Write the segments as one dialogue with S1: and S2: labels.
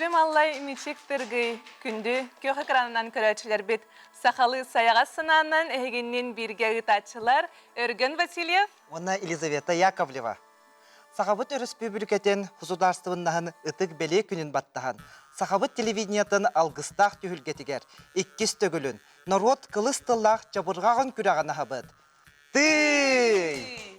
S1: Күлүм аллай мичик тыргый, күндү күөх экранынан көрөөччүлэрбит сахалыы сайаҕас санаанан эһигиннин бииргэ ыытааччылар Өргөн Васильев
S2: уонна Елизавета Яковлева. Сахабыт Өрөспүүбүлүкэтин государственноһын ытык бэлиэ күнүн баттаһан, Сахабыт телевидениетын алгыстаах түһүлгэтигэр иккис төгүлүн норуот кылыс тыллаах чабырҕаҕын күрэҕин аһабыт. Тыый!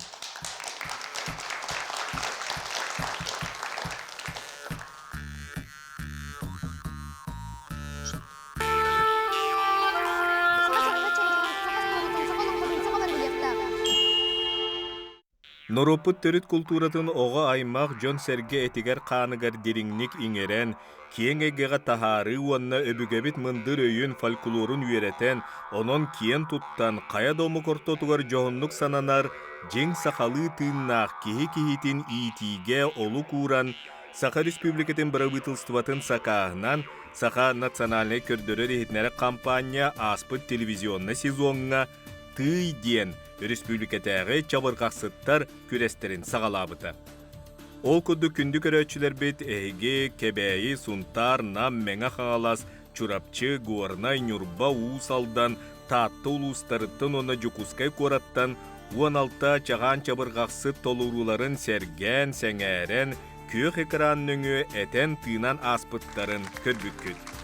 S3: Норуоппут төрүт култууратын оҕо аймах дьон-сэргэ этигэр-хааныгар дириҥник иҥэрэн, киэҥ эйгэҕэ таһаарыы уонна өбүгэбит мындыр өйүн, фольклорун үөрэтэн, онон киэн туттан, хайа да омук ортотугар дьоһуннук сананар дьиҥ сахалыы тыыннаах киһи киһитин иитиигэ олук ууран, Саха Республикатын бырабыытылыстыбатын сакааһынан Саха национальнай көрдөрөр-иһитиннэрэр хампаанньа ааспыт телевизионнай сезоҥҥа Тыый диэн өрөспүүбүлүкэтээҕи чабырҕахсыттар күрэстэрин саҕалаабыта. Ол курдук күндү көрөөччүлэрбит эһиги Кэбээйи, Сунтаар, Нам, Мэҥэ Хаҥалас, Чурапчы, Горнай, Ньурба, Уус Алдан, Таатта улуустарыттан уонна Дьокуускай куораттан 16 чаҕаан чабырҕахсыт толорууларын сэргээн, сэҥээрэн, күөх экран нөҥүө этэн-тыынан ааспыттарын көрбүккүт.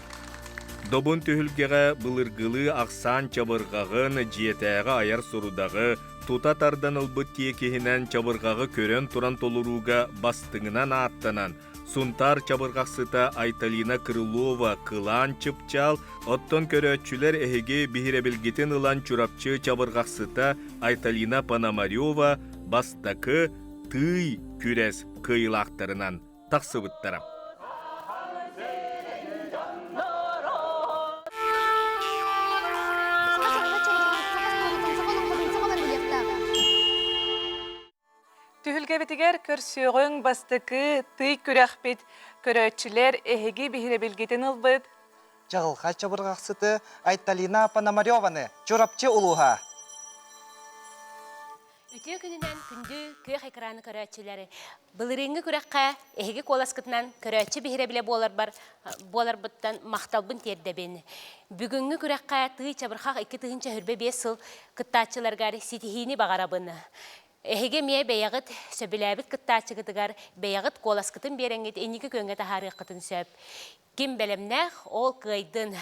S3: Добун түһүлгэҕэ былыргылыы ахсаан чабырҕаҕын, дьиэтээҕи айар сурудаҕы, тута тардан ылбыт тиэкиһинэн чабырҕаҕы көрөн туран толорууга бастыҥынан ааттанан, Сунтаар чабырҕахсыта Айталина Крылова кылаан чыпчаал, оттон көрөөччүлэр эһиги биһирэбилгитин ылан Чурапчы чабырҕахсыта Айталина Пономарева бастакы тыый күрэс кыайыылаахтарынан тахсыбыттара.
S1: Түһүлгэбитигэр көрсүөҕүҥ бастакы тый күрэхпит көрөөччүлэр эһиги биһирэбилгитин ылбыт
S2: Чаҕылхай чабырҕахсыты Айталина Пономареваны Чурапчы улууһа.
S4: Үтүө күнүнэн күндү күөх экраны көрөөччүлэри! Былырыыҥҥы күрэххэ эһиги куоласкытынан көрөөччү биһирэбилэ буоларбар буоларбыттан махталбын тиэрдэбин. Бүгүҥҥү күрэххэ тыы чабырхах 2025 сыл кыттааччыларыгар ситиһиини баҕарабын. Эһиги эмиэ бэйэҕит сөбүлээбит кыттааччыгытыгар бэйэҕит куоласкытын биэрэҥҥит инники күөҥҥэ таһаарыаххытын сөп. Ким бэлэмнээх, ол кыайдын.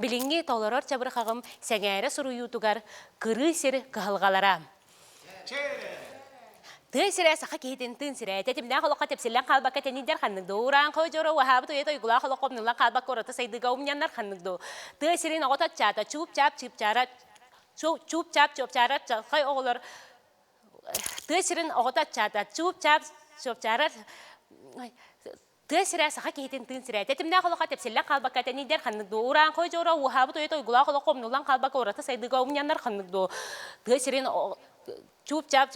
S4: Билиҥҥи толорор чабырҕаҕым сэҥээрэ суруйуутугар кырыы сир кыһалҕалара. Тыа сирэ саха киһитин тыын сирэ. Тэтимнээх олоххо тэпсиллэн хаалбакка тэнийдэр ханнык дуу? Ураан дьоро уһаабыт уйа тойгулаах олоххо умнуллан хаалбакка ураты сайдыыга умньаннар ханнык дуу? Тыа сирин оҕото аччаата, чууп-чаап чыыпчаара, чууп-чаап чуопчаарар чалхай оҕолор тыа сирин оҕото аччаата, чууп-чаап чуопчаарар Тыа сирэ саха киһитин тыын сирэ. Тэтимнээх олоххо тэпсиллэн хаалбакка тэнийдэр ханнык дуу? Ураан хойдьоро уһаабыт уйа тойгулаах олоххо умнуллан хаалбакка ураты сайдыыга умньаннар ханнык дуу? Тыа сирин чууп-чаап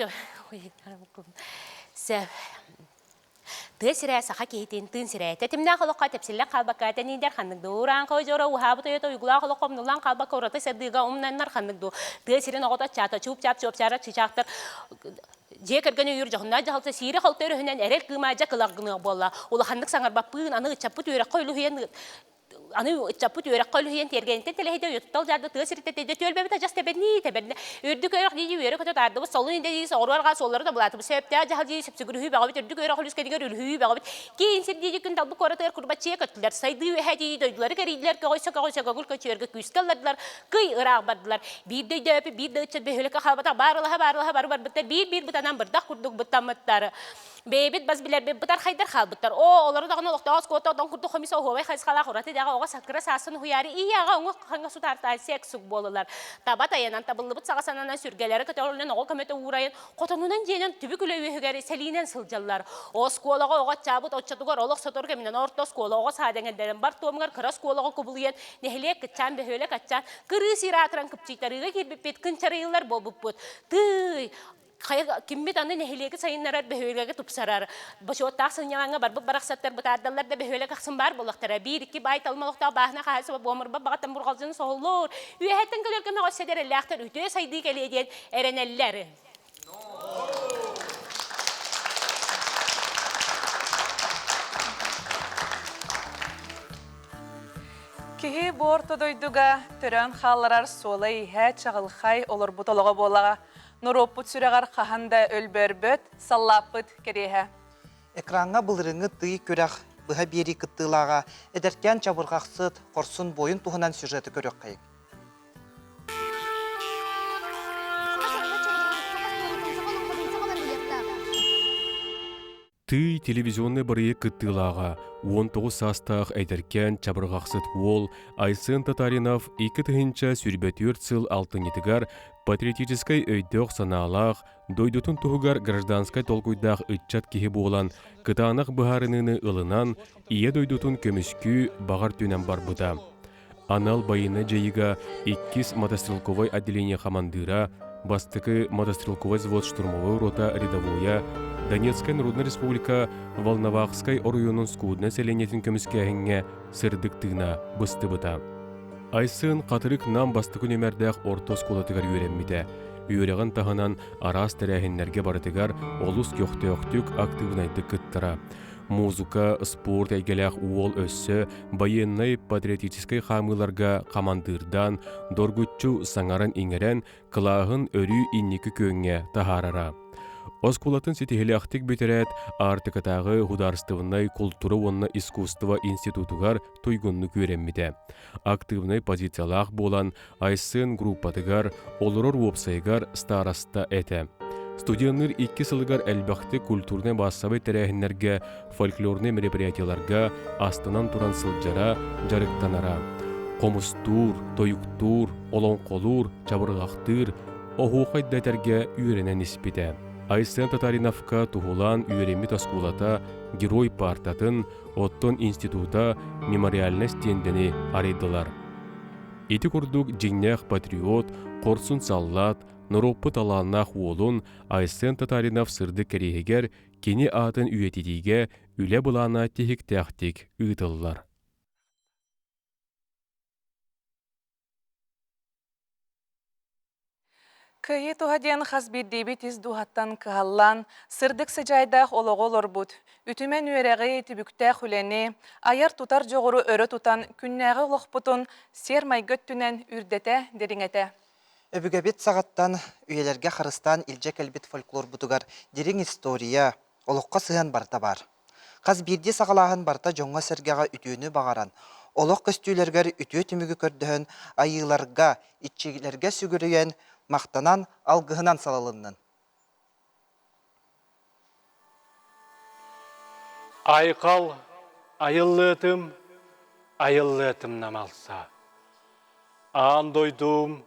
S4: Тыа сирэ саха киһитин тыын сирэ. Тэтимнээх олоххо тэпсиллэн хаалбакка тэнийдэр ханнык дуу? Ураан хойдьоро уһаабыт уйа тойгулаах олоххо умнуллан хаалбакка ураты сайдыыга умнаннар ханнык дуу? Тыа сирин оҕото чаата чууп-чаап чуопчаара чыычаахтар Дьиэ кэргэн өйүүр дьоһуннаах дьаһалта сиирэ-халты өрүһүнэн эрэл кыыма дьэ кылах гыныах буолла. Улаханнык саҥарбаппыын, аны ыччаппыт үөрэххэ үлүһүйэн аны ыччаппыт үөрэххэ үлүһүйэн тиэргэниттэн тэлэһийдэ уйуттал дьаарда тыа сириттэн тэйдэ түөлбэбит адьас тэбэннии тэбэннэ үрдүк үөрэх дии үөрэ көтө таардыбыт солун инде дии соҕуруу арҕаа суоллары да булаатыбыт сөптөөх дьаһал дии сөпсүгүрүһүү бөҕөбүт үрдүк үөрэх үлүскэнигэр үлүһүйүү бөҕөбүт киин сир дии күн талбыт куоратыгар курбаччыйа көттүлэр сайдыы үөһэ дии дойдулары кэрийдилэр көҕүйсэ көҕүйсэ көҥүл көчүөргэ күүскэ ыллардылар кый ыраах бардылар. Биирдэ өйдөөпүт, биир да ыччат бөһүөлэккэ хаалбатах, баарылаһа баарылаһа бары барбыттар, биир-биир бытанан бырдах курдук быттаммыттар. Бэйэбит бас билэрбит бытархайдар хаалбыттар. Оо, олору даҕаны олохтоох оскуота одон курдук хомис оһуобай хайысхалаах ураты идэҕэ оҕо саккыра саасын уһуйаары ии-аҕа оҥо хаҥа сутаартаан сек-сук буолалар. Таба тайанан табыллыбыт саҕа сананан сүргэлэрэ көтөҕүллэн оҕо көмөтө уурайан хотонунан дьиэнэн түбүк үлэ үөһүгэр сэлиинэн сылдьаллар. Оскуолаҕа оҕо аччаабыт оччотугар олох сотору кэминэн орто оскуола оҕо саада эҥэрдэрин бар туомугар кыра оскуолаҕа кубулуйан нэһилиэк кыччаан бөһүөлэк аччаан кырыы сир аатыран кыпчыйтарыыга киирбиппит кынчарыйыллар буолбуппут. Тыый, хайа киммит аны нэһилиэги сайыннарар бөһүөлэги тупсарар бочуоттаах сынньалаҥҥа барбыт барахсаттар бытаардаллар да бөһүөлэк ахсын баар буоллахтара биир икки баай талма олохтоох бааһына хаһаайыстыба буомурба баҕаттан бурҕалдьыны соһуллуур үөһэттэн кэлэр көмөҕө сэдэрэллээхтэр үтүө сайдыы кэлиэ диэн эрэнэллэр
S1: Киһи бу орто дойдуга төрөөн хаалларар суола-ииһэ чаҕылхай олорбут олоҕо буолаҕа. Норуоппут сүрэҕэр хаһан да өлбөөрбөт, саллааппыт кэриэһэ.
S2: Экраҥҥа былырыыҥҥы тый күрэх быһа биэрии кыттыылааҕа эдэркээн чабырҕахсыт хорсун буойун туһунан сюжеты көрүөххэйиҥ.
S5: Тыый телевизионнай бырайыак кыттыылааҕа, 19 саастаах эдэркээн чабырҕахсыт уол Айсен Татаринов 2024 сыл алтынньытыгар патриотическай өйдөөх-санаалаах, дойдутун туһугар гражданскай толкуйдаах ыччат киһи буолан, кытаанах быһаарыныыны ылынан, Ийэ дойдутун көмүскүү баҕар түнэн барбыта. Анал байыаннай дьайыыга иккис мотострелковай отделение хамандыыра, бастакы мотострелковай взвод штурмовой рота рядовойа, Донецкай Народнай Республика Волновахскай оройуонун Скудная сэлиэнньэтин көмүскээһиҥҥэ сырдык тыына быстыбыта. Айсен Хатырык Нам бастакы нүөмэрдээх орто оскуолатыгар үөрэммитэ. Үөрэҕин таһынан араас тэрээһиннэргэ барытыгар олус көхтөөхтүк, актыыбынайдык кыттара. Музыка, спорт эйгэлээх уол өссө байыаннай патриотическай хаамыыларга хамандыырдаан, доргуччу саҥаран-иҥэрэн, кылааһын өрүү инники күөҥҥэ таһаарара. Оскуолатын ситиһилээхтик бүтэрээт, Аартыкатааҕы художественнай култуура уонна искусство институтугар туйгуннук үөрэммитэ. Актыыбынай позициялаах буолан, Айсен группатыгар, олорор уопсайыгар староста этэ. Студенныыр икки сылыгар элбэхтик культурнай-маассабай тэрээһиннэргэ, фольклорнай мероприятиеларга астынан туран сылдьара, дьарыктанара. Хомустуур, тойуктуур, олоҥхолуур, чабырҕахтыыр, оһуохай да этэргэ үөрэнэн испитэ. Айсен Татариновка туһулаан үөрэммит оскуолата Герой паартатын, оттон института мемориальнай стендэни арыйдылар. Ити курдук дьиҥнээх патриот, хорсун саллаат, норуоппут талааннаах уолун Айсен Татаринов сырдык кэриэһигэр кини аатын үйэтитиигэ үлэ былаана тиһиктээхтик ыытыллар.
S1: Кыайыы туһа диэн хас биирдиибит ис дууһаттан кыһаллан, сырдык сыдьаайдаах олоҕу олорбут, үтүмэн үөрэҕи, түбүктээх үлэни, айар-тутар дьоҕуру өрө тутан күннээҕи олохпутун сиэр-майгы өттүнэн үрдэтэ, дириҥэтэ.
S2: Өбүгэбит саҕаттан үйэлэргэ харыстаан илдьэ кэлбит фольклорбутугар дириҥ история, олоххо сыһыан барыта баар. Хас биирдии саҕалааһын барыта дьоҥҥо-сэргэҕэ үтүөнү баҕаран, олох көстүүлэригэр үтүө түмүгү көрдөһөн, айыыларга, иччилэргэ сүгүрүйэн, махтанан, алгыһынан салалыннын.
S6: Айхал айыллыатым, айыллыатым намалса. Аан дойдум,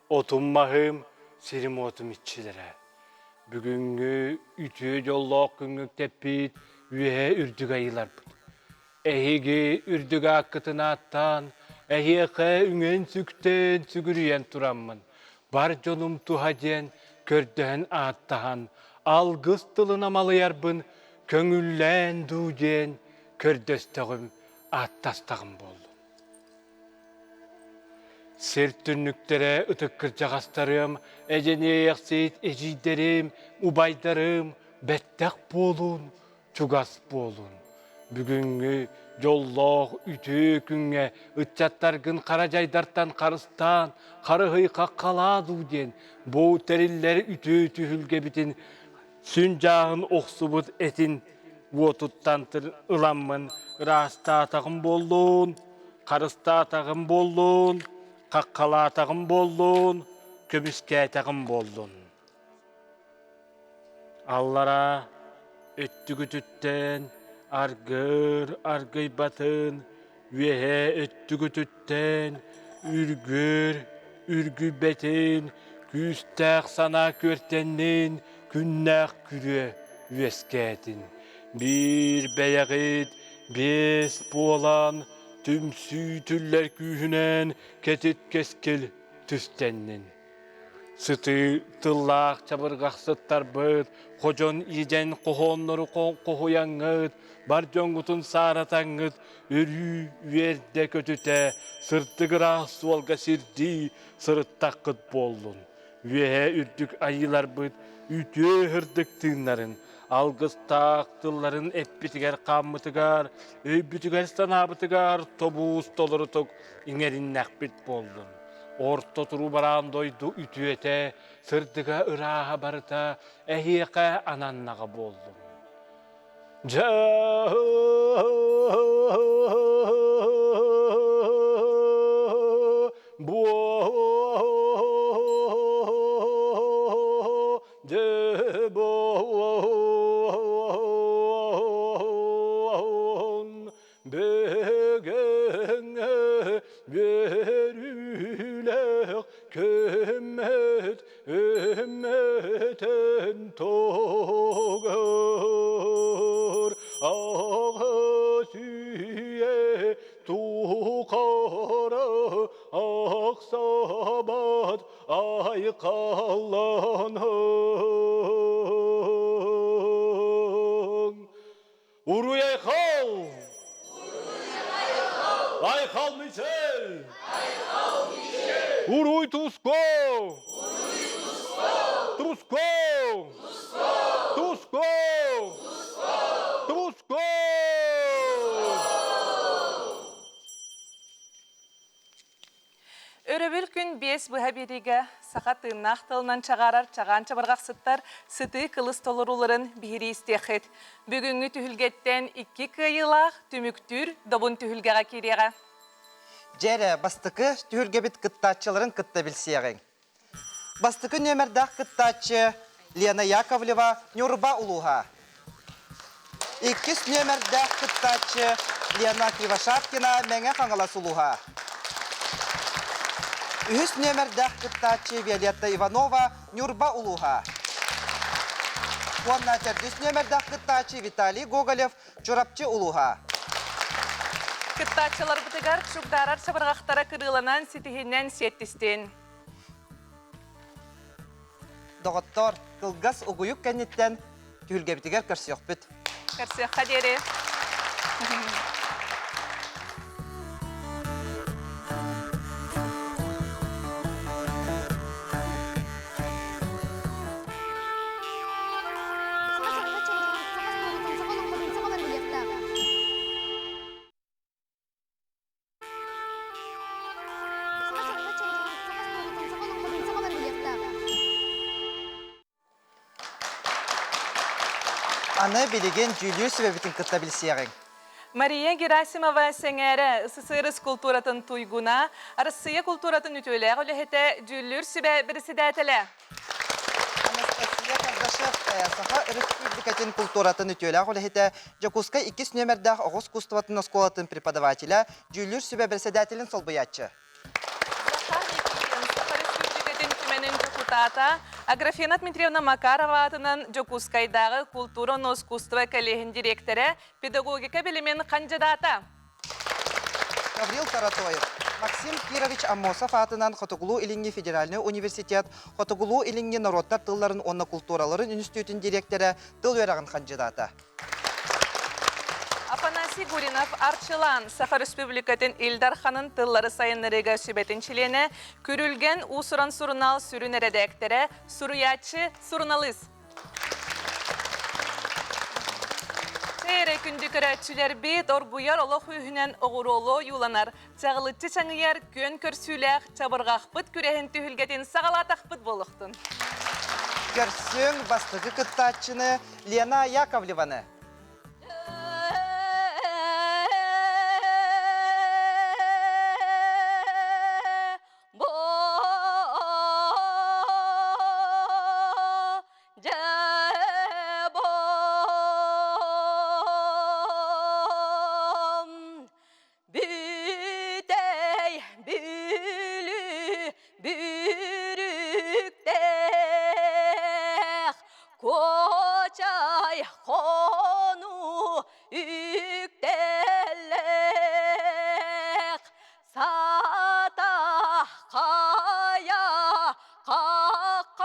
S6: отум-маһым, сирим-уотум иччилэрэ. Бүгүҥҥү үтүө дьоллоох күҥҥү тэппит үөһэ үрдүк айыыларбыт. Эһиги үрдүк ааккытын ааттаан, эһиэхэ үҥэн-сүктэн сүгүрүйэн тураммын, бар дьонум туһа диэн көрдөһөн ааттаһан, алгыс тылын амалыйарбын көҥүллээн дуу диэн көрдөстөҕүм, ааттастаҕым буоллун. Сир түннүктэрэ ытык кырдьаҕастарым, эдьиниэйэхсит эдьиийдэрим, убайдарым бэттэх буолун, чугас буолун. Бүгүҥҥү дьоллоох үтүө күҥҥэ ыччаттаргын хара дьайдартан харыстаан, харыһый хаххалаа дуу диэн бу тэриллэр үтүө түһүлгэбитин сүн дьааһын охсубут этин уотуттан ыламмын ыраастаатаҕым буоллун, харыстаатаҕым буоллун, хаххалаатаҕым буоллун, көмүскээтэҕим буоллун. Аллараа өттүгүтүттэн аргыр аргыйбатын, үөһээ өттүгүтүттэн үргүр үргүйбэтин, күүстээх санаа күөртэннин, күннээх күрүө үөскээтин. Биир бэйэҕит биэс буолан, түмсүү түллэр күүһүнэн кэтит кэскил түстэннин. Сытыы тыллаах чабырҕахсыттарбыт, ходьон идэн хоһооннору хоһуйаҥҥыт, бар дьоҥҥутун сааратаҥҥыт, өрүү үөрдэ көтүтэ, сырдык ыраах суолга сирдии сырыттаххыт буоллун. Үөһээ үрдүк айыыларбыт үтүө һырдык тыыннарын, Алгыстаах тылларын эппитигэр-хааммытыгар, өйбүтүгэр-санаабытыгар тобуус толорутук иҥэриннэхпит буоллун. Орто туруу бараан дойду үтүөтэ, сырдыга ырааһа барыта эһиэхэ ананнаҕа буоллун. Дьэ Бүгүҥҥү үөрүүлээх күммүт үммүтүн тугур аҕыс үйэ тухары ахсабат айхалланыҥ. Уруй айхал! Айхал Мичел! Уруй Туско! Туско! Туско! Туско!
S1: Өрөбүл күн биэс быһа биэриигэ саха тыыннаах тылынан чаҕаарар чаҕаан чабырҕахсыттар сытыы кылыс толорууларын биһирии истиэххит. Бүгүҥҥү түһүлгэттэн икки кыайыылаах түмүктүүр добун түһүлгэҕэ киириэҕэ.
S2: Дьэ эрэ, бастакы түһүлгэбит кыттааччыларын кытта билсиэҕиҥ. Бастакы нүөмэрдээх кыттааччы Лена Яковлева, Ньурба улууһа. Иккис нүөмэрдээх кыттааччы Лена Кривошапкина, Мэҥэ Хаҥалас улууһа. Үһүс нүөмэрдээх кыттааччы Виолетта Иванова, Ньурба улууһа. Уонна төрдүс нүөмэрдээх кыттааччы Виталий Гоголев, Чурапчы улууһа.
S1: Кыттааччыларбытыгар чугдаарар чабырҕахтара кырыыланан ситиһинэн сиэттистин.
S2: Доҕоттоор, кылгас угуйук кэнниттэн түһүлгэбитигэр көрсүөхпүт.
S1: Көрсүөххэ диэри.
S2: Аны билигин дьүүллүүр сүбэбитин кытта билсиэҕиҥ.
S1: Мария Герасимова Сэҥээрэ СССР култууратын туйгуна, Арассыыйа култууратын үтүөлээх үлэһитэ, дьүүллүүр сүбэ председателэ.
S2: Анастасия Кардашевская, Саха Өрөспүүбүлүкэтин култууратын үтүөлээх үлэһитэ, Дьокуускай иккис нүөмэрдээх оҕо искусствотын оскуолатын преподавателэ, дьүүллүүр сүбэ бэрэссэдээтэлин солбуйааччы.
S1: Захар Никитин, Саха Өрөспүүбүлүкэтин Түмэнин дьокутаата, Аграфена Дмитриевна Макарова аатынан Дьокуускайдааҕы култуура уонна искусство коллеһын дириэктэрэ, педагогика билимин хандьыдаата.
S2: Гаврил Таратоев, Максим Кирович Аммосов аатынан Хотугулуу-Илиҥҥи федеральнай университет Хотугулуу-Илиҥҥи норуоттар тылларын уонна култуураларын үнүстүүтүн дириэктэрэ, тыл үөрэҕин хандьыдаата.
S1: Афанасий Гуринов Арчылаан Саха Республикатын Ил Дарханын тыллары сайыннарыыга сүбэтин чилиэнэ, Күрүлгэн уус-уран сурунаал сүрүн эрэдээктэрэ, суруйааччы, суруналыыс. Эрэ күндү көрөөччүлэрбит оргуйар олох үһүнэн оҕуруолу ойууланар, чаҕылыччы чаҥыйар күөн көрсүүлээх чабырҕахпыт күрэһин түһүлгэтин саҕалаатахпыт буолуохтун.
S2: Көрсүҥ бастакы кыттааччыны Лена Яковлеваны.
S7: Бүтэй бүлүү бүрүктээх Куочай хонуу үктэллээх Сата хайа хаххалах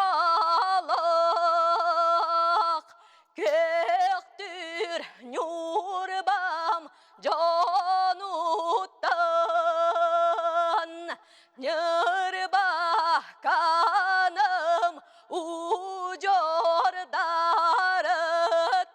S7: Көктүр ньурбам дьонуттан Ньырба каным удьуордарыттан.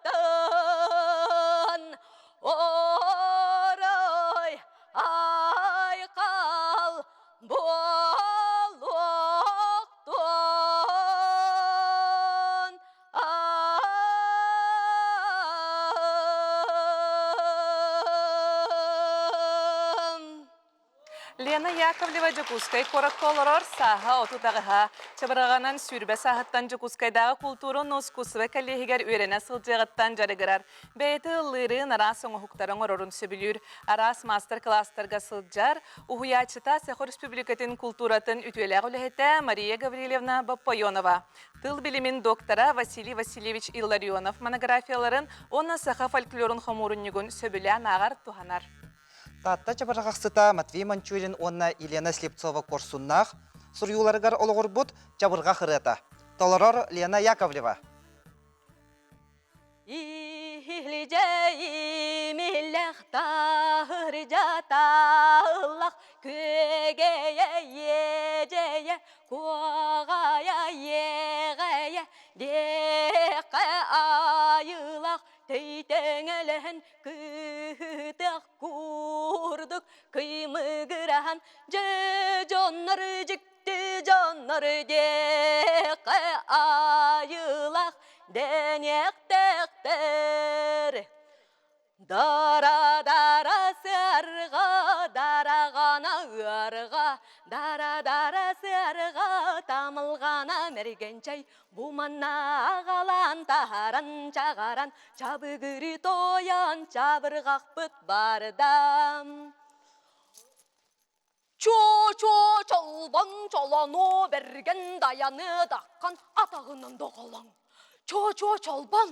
S1: Лена Яковлева Дьокуускай куоракка олорор, сааһа 38-а. Чабырҕанан 20 сааһыттан Дьокуускайдааҕы култуура уонна ускуустуба кэллиэһигэр үөрэнэ сылдьыаҕыттан дьарыгырар. Бэйэтэ ыллыырын, араас оҥоһуктары оҥорорун сөбүлүүр. Араас маастар-кылаастарга сылдьар, уһуйааччыта Саха Өрөспүүбүлүкэтин култууратын үтүөлээх үлэһитэ Мария Гаврильевна Боппойонова. Тыл билимин доктора Василий Васильевич Илларионов монографияларын уонна саха фольклорун хомуурунньугун сөбүлээн ааҕар, туһанар.
S2: Таатта чабырҕахсыта Матвей Манчурин уонна Елена Слепцова Куорсуннаах суруйууларыгар олоҕурбут Чабырҕах ырыата. Толорор Лена Яковлева.
S7: Иһилдьэйимиллэх күөгэйэ иэдьэйэ куоҕайа иэҕэйэ диэххэ айылах Тэйтэҥэлэһэн кыытах курдук кыймыгыраһан дьэ дьоннор дьикти дьоннор диэххэ айылах дэниэхтээхтэр. Дара-дара сыарҕа, дараҕана ыарҕа, дара-дара сыарҕа, тамылҕана мэргэнчэй, Бу манна аҕалан таһаран чаҕаран чабыгыры тойон чабырҕахпыт бардам. Чоо-чоо чолбон чолону бэргэн дайаны даххан атаҕынан доҕолоҥ. Чоо-чоо чолбон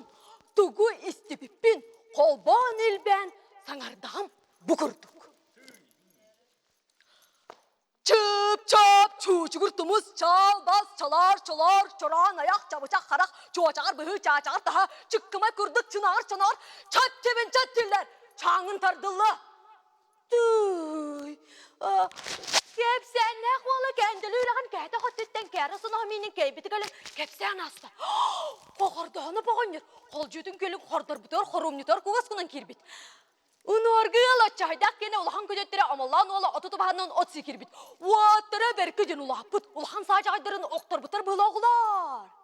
S7: тугу истибиппин холбоон илбээн саҥардаҕым бу курдук. Чып-чап, чуучугур тумус, чаал-бас, чалаар, чолоор, чороон айах, чабычах харах, чуочаҕар быһыы, чаачаҕар таһа, чыккымай курдук чынааҕар чоноор, чат тибин чат тиллэр, чааҥын тардылла. Тыый, кэпсээннээх уола кээндэлэ үрэҕин кээтэ хоттуттан кээрэ соноһо миинин кэйбити кэлэн кэпсээн ааста. Хохордоону боҕонньор, холдьуутун күөлүн хордорбутугар хоруумньутугар кугас гынан киирбит. Унуоргыал оччоһойдоох киэнэ улахан күтүөттэрэ Омоллоон уола оту тубаһанан от сии киирбит. Уоттара бэркэ диэн улааппыт, улахан саадьаҕайдарын охторбуттар быһыылаах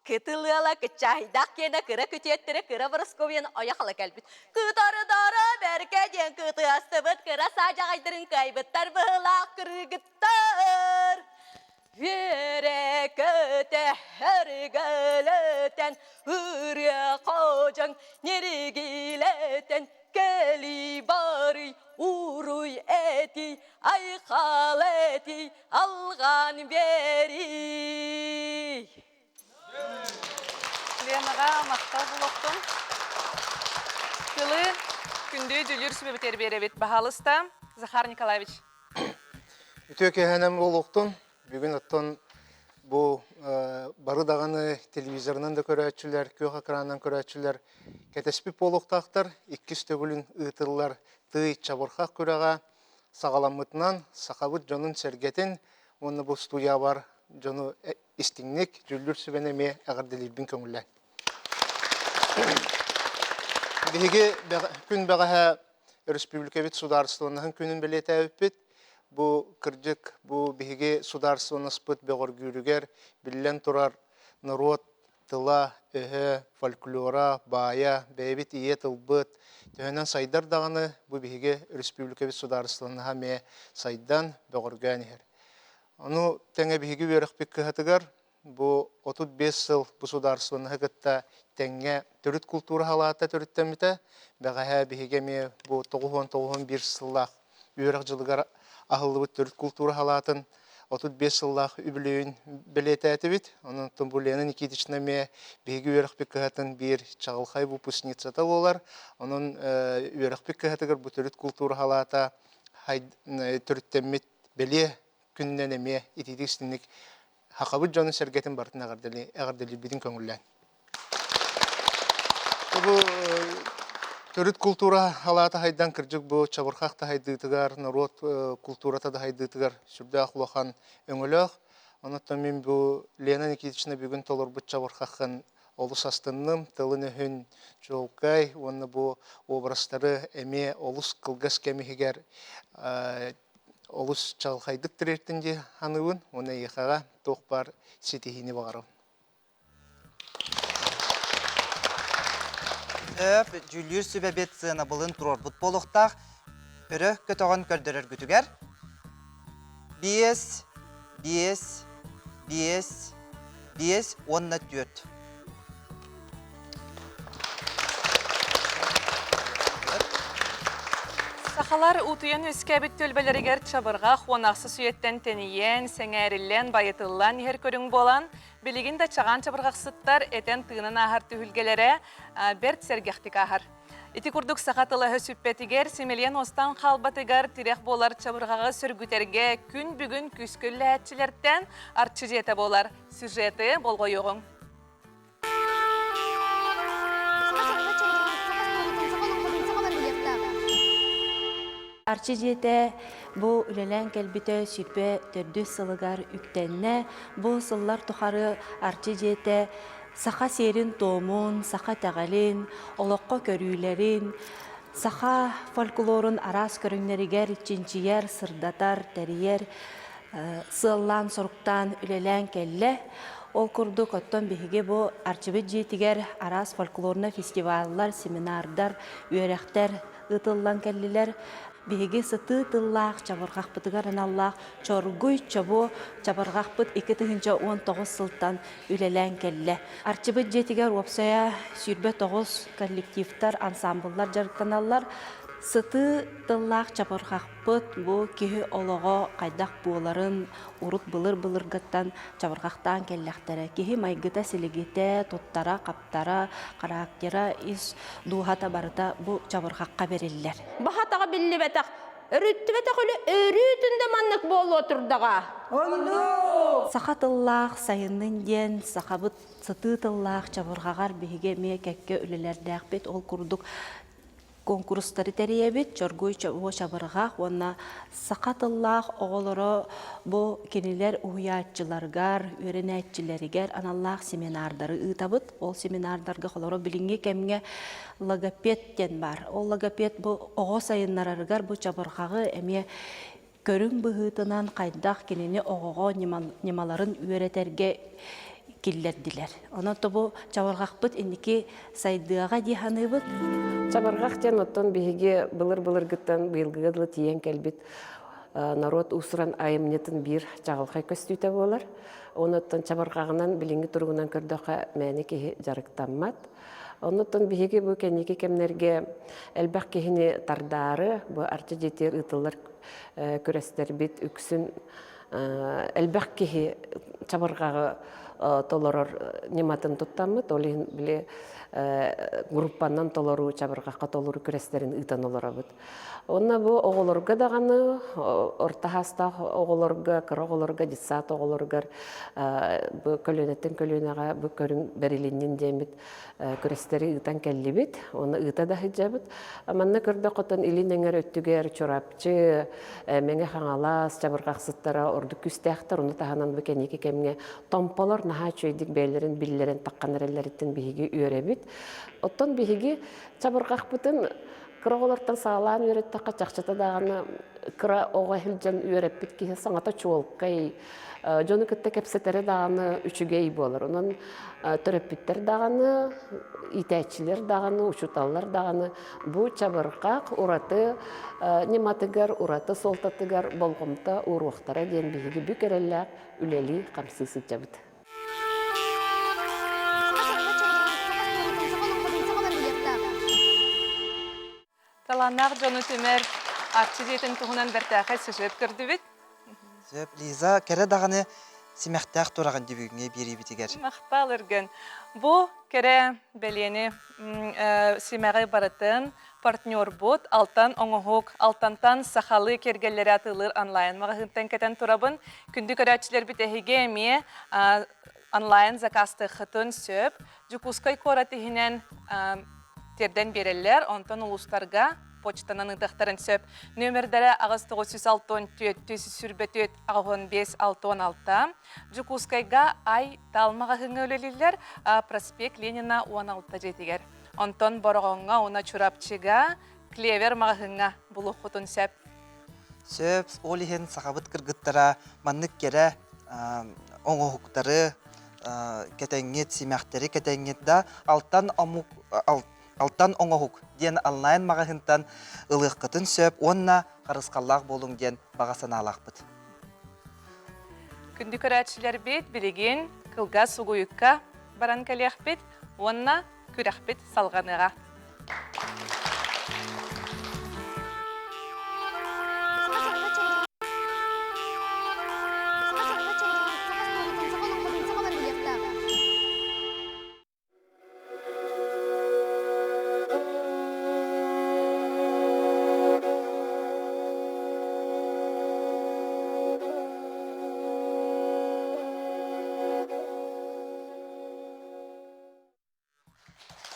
S7: Кытыл ыала кыччаһыйдаах киэнэ кыра күтүөттэрэ кыра Боросковьяны ойох ала кэлбит. Кытарыдара бэркэ диэн кытыастыбыт кыра саадьаҕайдарын кыайбыттар быһыылаах кыргыттар. Үөрэ көтө өргөлөтөн, ырыа ходьоҥ ньиргилэтэн, кэлий барый, уруй этий, айхал этий, алҕаан биэрий.
S1: Ленаҕа махтал булуохтун. Тылы күндү дьүлүүр сүбэбитигэр биэрэбит. Баһаалыста, Захар Николаевич.
S8: Үтүө киэһэнэн буолуохтун. Бүгүн оттон бу бары даҕаны телевизорынан да көрөөччүлэр, күөх экранынан көрөөччүлэр кэтэспит буолуохтаахтар. Иккис төгүлүн ыытыллар Тыый чабырҕах күрэҕэ саҕаламмытынан сахабыт дьонун-сэргэтин уонна бу студиябар дьону истиҥник дьүүллүүр сүбэни эмиэ эҕэрдэлиирбин көҥүллээн. Биһиги күн бэҕэһээ өрөспүүбүлүкэбит судаарыстыбаннаһын күнүн бэлиэтээбиппит. Бу кырдьык, бу биһиги судаарыстыбаннаспыт бөҕөргүүрүгэр биллэн турар норуот тыла, өһө, фольклора, баайа, бэйэбит ийэ тылбыт төһөнөн сайдар даҕаны бу биһиги өрөспүүбүлүкэбит судаарыстыбаннаһа эмиэ сайдан, бөҕөргөөн иһэр. Ону тэҥэ биһиги үөрэхпит кыһатыгар Бу 35 сыл бу судаарыстыбаннаһы кытта тэҥҥэ төрүт култуура халаата төрүттэммитэ. Бэҕэһээ биһиги эмиэ бу 99 сыллаах үөрэх дьылыгар аһыллыбыт төрүт култуура халаатын 35 сыллаах үбүлүөйүн бэлиэтээтибит. Онон бу Лена Никитична эмиэ биһиги үөрэхпит кыһатын биир чаҕылхай выпускницата буолар. Онон үөрэхпит кыһатыгар бу төрүт култуура халаата төрүттэммит бэлиэ күнүнэн эмиэ итиитик-истинник Хахабыт дьонун-сэргэтин барытын эҕэрдэлиирбитин көҥүллээн. Бу төрүт култуура халаата хайдан кырдьык бу чабырхах да хайдыытыгар, норуот култуурата да хайдыытыгар сүрдээх улахан өҥөлөөх. Онон мин бу Лена Никитична бүгүн толорбут чабырхахын олус астынным, тылын-өһүн чуолкай уонна бу образтары эмиэ олус кылгас кэм иһигэр олус чаҕылхайдык тириэртин дии саныыбын уонна эйиэхэҕэ туох баар ситиһиини баҕарабын.
S2: Өп, дьүүллүүр сүбэбит сыанабылын туруорбут буолуохтаах. Өрө көтөҕөн көрдөрөргүтүгэр. Биэс, биэс, биэс, биэс уонна түөрт.
S1: Сахалар утуйан үөскээбит түөлбэлэригэр чабырҕах уонахсыс үйэттэн тэнийэн, сэҥээриллэн, байытыллан иһэр көрүҥ буолан, билигин да чаҕаан чабырҕахсыттар этэн-тыынан ааһар түһүлгэлэрэ бэрт сэргэхтик ааһар. Ити курдук саха тыла сүппэтигэр, симэлийэн уостан хаалбатыгар тирэх буолар чабырҕаҕы сөргүтэргэ күн бүгүн күүскэ үлэлээччилэртэн Арчы дьиэтэ буолар. Сюжеты болҕойуоҕуҥ.
S9: Арчы дьиэтэ бу үлэлээн кэлбитэ 24 сылыгар үктэннэ. Бу сыллар тухары Арчы дьиэтэ саха сиэрин-туомун, саха итэҕэлин, олоххо көрүүлэрин, саха фольклорун араас көрүҥнэригэр чинчийэр, сырдатар, тэрийэр сыаллаан-соруктаан үлэлээн кэллэ. Ол курдук, оттон биһиги бу Арчыбыт дьиэтигэр араас фольклорнай фестиваллар, семинардар, үөрэхтэр ыытыллан кэллилэр. Биһиги сытыы тыллаах чабырҕахпытыгар аналлаах Чоргуй чобуо чабырҕахпыт 2019 сылтан үлэлээн кэллэ. Арчыбыт дьиэтигэр уопсайа 29 коллективтар, ансамбллар дьарыктаналлар. Сытыы тыллаах чабырҕахпыт бу киһи олоҕо хайдах буоларын урут былыр-былыргыттан чабырҕахтаан кэллэхтэрэ. Киһи майгыта-силигитэ, туттара-хаптара, характера, ис дууһата барыта бу чабырҕахха бэриллэр.
S10: Баһатаҕа биллибэтэх Өрүттүбэтэх үлэ өрүүтүн да маннык буолуо турдаҕа.
S9: Оннук! Саха тыллаах сайыннын диэн сахабыт сытыы тыллаах чабырҕаҕар биһиги эмиэ кэккэ үлэлэрдээхпит. Ол курдук куонкурустары тэрийэбит. Чоргуй чобуо чабырҕах уонна саха тыллаах оҕолоро бу кинилэр уһуйааччыларыгар, үөрэнээччилэригэр аналлаах семинардары ыытабыт. Ол семинардарга холоро билиҥҥи кэмҥэ логопед диэн баар. Ол логопед бу оҕо сайыннарарыгар бу чабырҕаҕы эмиэ көрүҥ быһыытынан хайдах кинини оҕоҕо ньымаларын үөрэтэргэ киллэрдилэр. Онон бу чабырҕахпыт инники сайдыаҕа дии саныыбыт.
S11: Чабырҕах диэн оттон биһиги былыр-былыргыттан быйылгыга дылы тиийэн кэлбит норуот уус-уран айымньытын биир чаҕылхай көстүүтэ буолар. Онуттан чабырҕаҕынан билиҥҥи туругунан көрдөххө мээнэ киһи дьарыктаммат. Оннуттан биһиги бу кэнники кэмнэргэ элбэх киһини тардаары бу Арчы дьиэтигэр ыытыллар күрэстэрбит үксүн элбэх киһи чабырҕаҕы толорор ньыматын туттаммыт. Ол иһин били группанан толоруу, чабырҕахха толоруу күрэстэрин ыытан олоробут. Онно бу оҕолорго даҕаны, орто саастаах оҕолорго, кыра оҕолорго, детсад оҕолоругар бу көлүөнэттэн көлүөнэҕэ бу көрүҥ бэрилиннин диэммит күрэстэри ыытан кэллибит. Оны ыыта да сылдьабыт. Манна көрдөххө илин эҥэр өттүгэр Чурапчы, Мэҥэ Хаҥалас чабырҕахсыттара ордук күүстээхтэр. Ону таһынан бу кэнники кэмҥэ томполор наһаа үчүгэйдик бэйэлэрин биллэрэн таххан эрэллэриттэн биһиги үөрэбит. Оттон биһиги чабырҕахпытын Кыра оҕолортон саҕалаан үөрэттэххэ, чахчыта даҕаны кыра оҕо сылдьан үөрэппит киһи саҥата чуолкай, дьону кытта кэпсэтэрэ даҕаны үчүгэй буолар. Онон төрөппүттэр даҕаны, иитээччилэр даҕаны, учууталлар даҕаны бу чабырҕах ураты ньыматыгар, ураты суолтатыгар болҕомто ууруохтара диэн биһиги бүк эрэллээх үлэлии-хамсыы сылдьабыт.
S1: Талааннаах дьону түмэр Арчы дьиэтин туһунан бэртээхэй сюжет көрдүбүт.
S2: Сөп, Лиза, кэрэ даҕаны симэхтээх тураҕын дебюҥҥэ биэриибитигэр.
S1: Махтал Өргөн. Бу кэрэ бэлиэни симэҕи барытын партнербут Алтан оҥоһук Алтантан сахалыы киэргэллэри атыылыыр онлайн маҕаһыынтан кэтэн турабын. Күндү көрөөччүлэрбит эһиги эмиэ онлайн заказтыаххытын сөп. Дьокуускай куорат иһинэн тиэрдэн биэрэллэр, онтон улуустарга почтанан ыытыахтарын сөп. Нүөмэрдэрэ 8964 124 85 66. Дьокуускайга Ай Тал маҕаһыыҥҥа үлэлииллэр, проспект Ленина 16 дьиэтигэр. Онтон Бороҕоҥҥо уонна Чурапчыга Клевер маҕаһыыҥҥа булуоххутун сөп.
S2: Сөп, ол иһин сахабыт кыргыттара маннык кэрэ оҥоһуктары кэтэҥҥит, симэхтэри кэтэҥҥит да алтан омук алтан оҥоһук диэн онлайн маҕаһыынтан ылыаххытын сөп уонна харысхаллаах буолуҥ диэн баҕа санаалаахпыт.
S1: Күндү көрөөччүлэрбит, билигин кылгас угуйукка баран кэлиэхпит уонна күрэхпит салҕаныаҕа.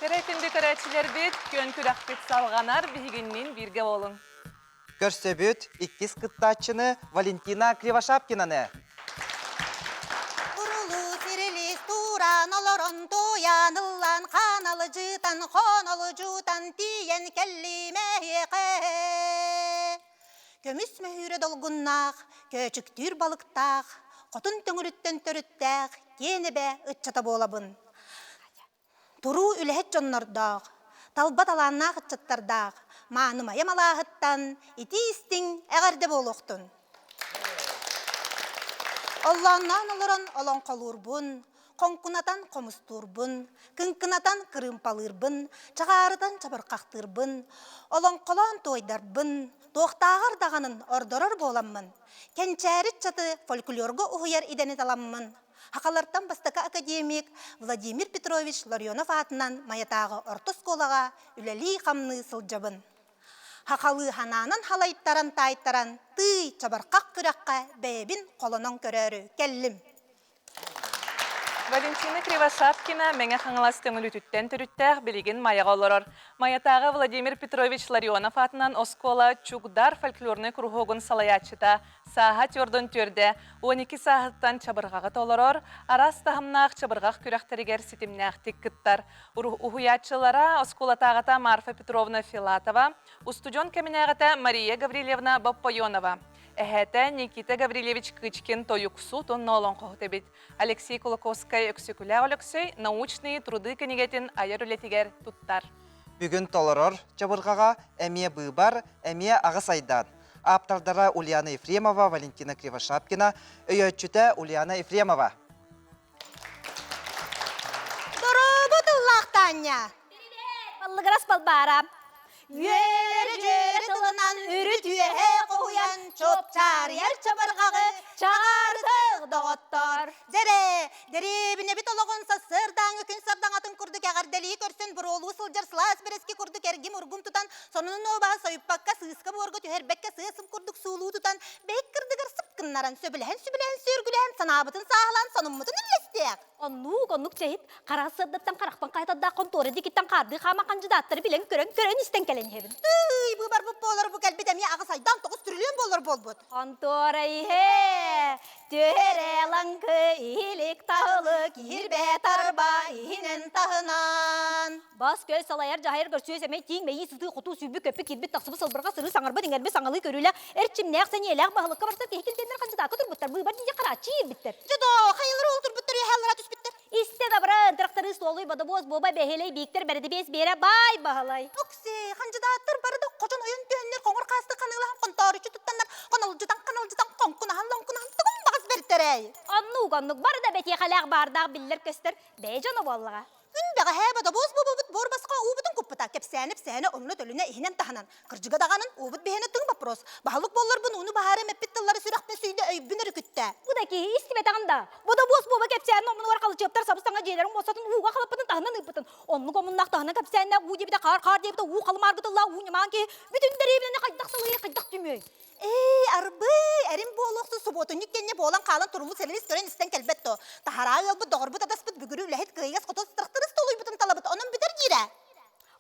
S1: Кэрэ күндү көрөөччүлэрбит, күөн күрэхпит салҕанар, биһигинниин бииргэ буолуҥ.
S2: Көрсөбүт иккис кыттааччыны Валентина Кривошапкинаны.
S12: Курулуу сирилиис тууран олорон туйан ыллан ханалыдьытан хонолудьутан тиийэн кэллим эһиэхэ. Көмүс мөһүүрэ долгуннаах, көөчүктүүр балыктаах, хотун төҥүрүттэн төрүттээх киэн эбэ ыччата буолабын. Туруу үлэһит дьоннордоох, талба талааннаах ыччаттардаах Маанымайа малааһыттан итии-истиҥ эҕэрдэ буолуохтун! Оллоонноон олорон олоҥхолуурбун, хоҥкунатан хомустуурбун, кыҥкынатан кырыымпалыырбын, чаҕаарытан чабырҕахтыырбын, олоҥхолоон туойдарбын, туохтааҕар даҕанын ордорор буоламмын, кэнчээри ыччаты фольклорга уһуйар идэни таламмын, Хахалартан бастакы академик Владимир Петрович Ларионов аатынан Майатааҕы орто оскуолаҕа үлэлии-хамныы сылдьабын. Хахалыы ханаанан халайтаран таайтаран тыый чабырҕах күрэххэ бэйэбин холонон көрөөрү кэллим.
S1: Валентина Кривошапкина Мэҥэ Хаҥалас Төҥүлүтүттэн төрүттээх билигин Майаҕа олорор. Майатааҕы Владимир Петрович Ларионов аатынан оскуола Чугдар фольклорнай куруһуогун салайааччыта Сааһа түөрдүн түөрдэ, 12 сааһыттан чабырҕаҕы толорор, араас таһымнаах чабырҕах күрэхтэригэр ситимнээхтик кыттар. Уһуйааччылара оскуолатааҕыта Марфа Петровна Филатова, устудьуон кэминээҕитэ Мария Гаврильевна Боппойонова, эһээтэ Никита Гаврильевич Кычкин тойуксут уонна олоҥхоһут эбит. Алексей Кулаковскай Өксөкүлээх Өлөксөй научные труды кинигэтин айар үлэтигэр туттар.
S2: Бүгүн толорор чабырҕаҕа эмиэ быыбар, эмиэ аҕыс айдаан. Ааптардара Ульяна Ефремова, Валентина Кривошапкина, өйөөччүтэ Ульяна Ефремова.
S12: Дорообо тыллаах Таня!
S10: Баллыгырас Балбаара.
S12: Үөрэ-дьүөрэ тылынан үрүт үөһэ хоһуйан чуопчаарыйар чабырҕаҕы чаҕаарытыах доҕоттор. Дьэрэ, дэриэбинэбит олоҕун сарсыардааҥы күн сардаҥатын курдук эҕэрдэлии көрсөн буруолуу сылдьар сылаас бэрэски курдук эргим-ургум тутан сонунун уобаһа сойуппакка сыыска-буорга түһэрбэккэ сыа-сым курдук суулуу тутан бэйик кырдыгар сып гыннаран сөбүлэһэн-сүбүлэһэн сүөргүлэһэн санаабытын сааһылаан сонуммутун үллэстиэх.
S10: Оннук, оннук чэһит хара сырдаттан харахпын хайтардаах хонтуора дикиттэн хаардыы хаама хандьыдааттары билэн көрөн көрөн истэн кэлэн иһэбин.
S12: Тыый, быыбарбыт буолар бу кэлбит эмиэ аҕыс айдаан тоҕус түрүлүөн буолар буолбут.
S10: Хонтуора иһэ Түһэрэ лаҥкы иһилик таһылык иһирбэ тарба иһинэн
S12: таһынан.
S10: Бас-көс салайар дьаһайар көрсүө сэмэй тииҥ мэйии сытыы хотуу сүүрбүт көппүт киирбит тахсыбыт сылбырҕа сырыы саҥарбыт иҥэрбит саҥалыы көрүүлээх эрчимнээх сэниэлээх баһылыкка барсар киһи килбиэннэр хандьытаакка турбуттар быыбар диэки харааччы иирбиттэр.
S12: Дьодоо, хайалары ол турбуттар үөһэ түспүттэр.
S10: Истэ дабыран, тырахтарыы суолуй бодобуос буоба бэһиэлэй Бииктэр бэрэдибиэс биэрэ баай баһылай.
S12: Окси, хандьыдааттар бары да хочон ойон түһэннэр хоҥор хаасты ханыылаһан хонтооруччу туттаннар хонолдьутан ханалдьытан хоҥкунаһан лоҥкунаһан тугун баҕас бэртэрэй.
S10: Оннук оннук бары да бэтиэхэлээх баардаах биллэр көстөр бэйэ дьоно буоллаҕа.
S12: Күн бэҕэһээ бодобуос буобабыт буор босхо уубутун куппута кэпсээнэ-псээнэ онно-төлүнэ иһинэн таһынан Кырдьыга даҕанын уубут биһиэнэ тыҥ вопрос. Баһылык буолларбын ууну баһаарым эппит тыллары сүрэхпин сүүйдэ өйбүн өрүкүттэ.
S10: Бу да киһи истибэтэҕин да. Бу да буос буоба кэпсээнин омунугар халычыаптар сабыс-саҥа дьиэлэрин муостатын ууга халыппытын таһынан ыыппытын. Оннук омуннаах таһынан кэпсээннээх уу диэбитэ хаар-хаар диэбитэ уу халымааргы тыллаах уу ньымаан киһи бүтүн дэриэбинэни хайдах салайар хайдах түмүөй?
S12: Ээ, арбыы, эрим буолуохсун субуотунньук кэннэ буолан хаалан турулу сэлэлис көрөн истэн кэлбэт то. Таһараа ыалбыт доҕорбут адаспыт бүгүрү үлэһит кыайыгас хотос тырахтырыс толуйбутун талабыт онон бүтэр диирэ.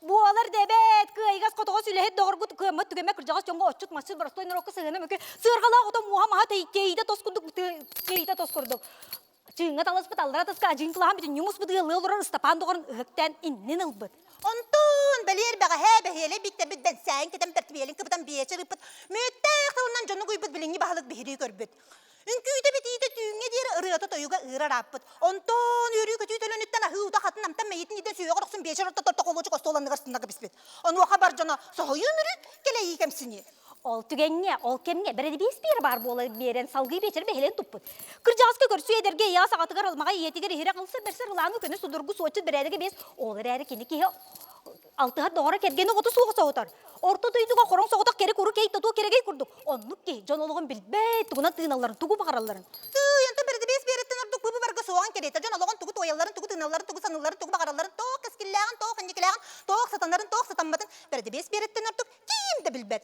S10: Буолар да эбээт, кыайыгас хотоҕос үлэһит доҕоргут кыаммат түгэммэ кырдьаҕас дьоҥҥо отчут масчыт боростуой норуокка сыһыана мөкү сыарҕалаах ото муоһа маһа тиийдэ тос курдук тиийдэ тос курдук чыыҥҥа таласпыт аллара таска адьыын кылаһан бүтүн ньумуспут ыаллыы олорор Ыстапаан доҕорун ыһыктаан иннин ылбыт.
S12: Онтон бэлиэр бэҕэһээ бэһиэлэй бииктэрбит бэнсээн кэтэн бэртибиэлин кыбытан биэчэр ыыппыт мүөттээх тылынан дьону гуйбут билиҥҥи баһылык биһирии көрбүт. Үҥкүүтэ-битиитэ түүҥҥэ диэри ырыата-тойуга ыырар ааппыт. Онтон үөрүү-көтүү төлөнүттэн аһыы утах атын амтан мэйиитин иитэн сүһүөҕэр охсун биэчэр орто торто холуочук остуол анныгар сыннарга биспит. Онуоха бар дьоно соһуйуу мүрү, кэлэйии кэмсинии.
S10: Ол түгэҥҥэ, ол кэмҥэ бэрэдибиэс биэрэ баар буола биэрэн салгыы биэчэр бэһилэн туппут. Кырдьаҕаска көрсүү эдэргэ ийэҕэ саҕатыгар алмаҕа ийэтигэр иһирэх ылсар бэрсэр ылааҥы көнө судургу суотчут бэрээдэгэ биэс ол эрээри кини киһи алтыһар доҕоро кэргэни оҕото суоҕа соһутар. Орто дойдуга хороҥ соҕотох кэрэ куру кэй тотуо кэрэгэй курдук. Оннук киһи дьон олоҕун билбэт, тугунан тыыналларын, тугу баҕаралларын.
S12: Тыый, онтон бэрэдибиэс биэрэттэн ордук бу-бу барга суоҕун кэриэтэ дьон олоҕун тугу туойалларын, тугу тыыналларын, тугу саныылларын, тугу баҕаралларын, туох кэскиллээҕин, туох инникилээҕин, туох сатанарын, туох сатамматын бэрэдибиэс биэрэттэн ордук ким да билбэт.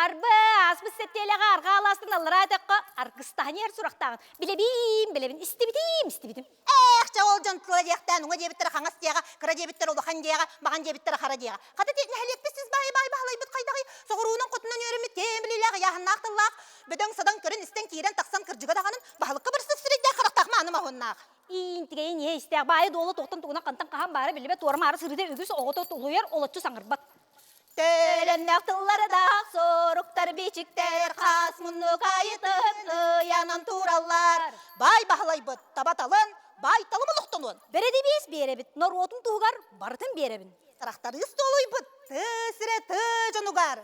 S10: Арба, ааспыт сэттиэлэҕэ арҕаа алаастан аллараа өтөххө аргыстаһан иһэр сурахтааҕын билэбиим, билэбин, истибитим, истибитим.
S12: Ээх, чэ ол дьон тыла диэхтээн, уҥа диэбиттэрэ хаҥас диэҕэ, кыра диэбиттэрэ улахан диэҕэ, маҕан диэбиттэрэ хара диэҕэ. Хата ти нэһилиэкпит сис баай баай баһылайбыт хайдаҕый? Соҕуруунан хотунан үөрэммит киэҥ билиилээх ыйааһыннаах тыллаах, бөдөҥ-садаҥ көрөн-истэн киирэн-тахсан кырдьыга даҕанын баһылыкка барсар сирэйдээх харахтаах мааны моһуоннаах.
S10: Иинтигэйин ийэ истээх баайы-дуолу туохтан тугунан хантан хаһан баара биллибэт туора-маары сырыыта үгүс оҕото тулуйар олоччу саҥарбат.
S12: Төлөннөх тыллардаах суруктар бичиктэр хас муннук айытын ыйанан тураллар. Баай баһылайбыт таба талын, баай талым олохтонуон.
S10: Бэрэдибиэс биэрэбит, норуотун туһугар барытын биэрэбин.
S12: Тырахтарыыс туолуйбут, тыы сирэ тыы дьонугар.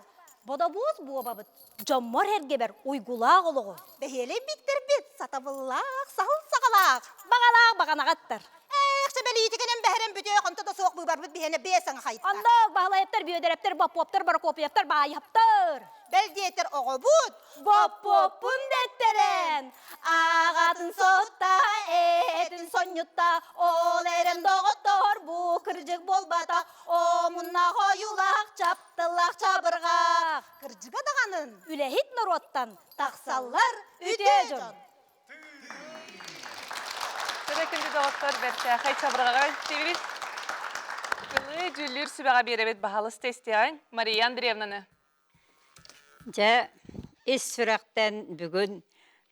S10: Бодобуос буобабыт, дьоммор эргэбэр уйгулаах олоҕу.
S12: Бэһиэлэй биттэрбит, сатабыллаах, саһыл саҕалаах.
S10: Баҕалаах баҕанаҕаттар.
S12: Ээх, чэбэлиитикэнэн бэһэрэн бүтүөх, онто да суох быыбарбыт биһиэнэ биэс саҥа хайта.
S10: Оннук Баһылайыптар, Бүөдэрэптэр, Боппуоптар, Борокуопуйаптар, Баайаптар.
S12: Бэл диэтэр оҕобут.
S10: Боппуоппун дэттэрэн,
S12: Аҕатын сотта, этин сонньутта, ол эрэн доҕоттор бу кырдьык буолбатах, омуннаах ойуулаах, чаптылаах чабырҕах. Кырдьыга даҕанын.
S10: Үлэһит норуоттан
S12: тахсаллар үтүө дьон.
S1: Төрө күндү доҕоттор бэртээхэй чабырҕаҕа истибит. Кылыы дьүүллүүр сүбэҕэ биэрэбит баһалыста истиэҕиҥ Мария Андреевнаны.
S13: Дьэ, ис сүрэхтэн бүгүн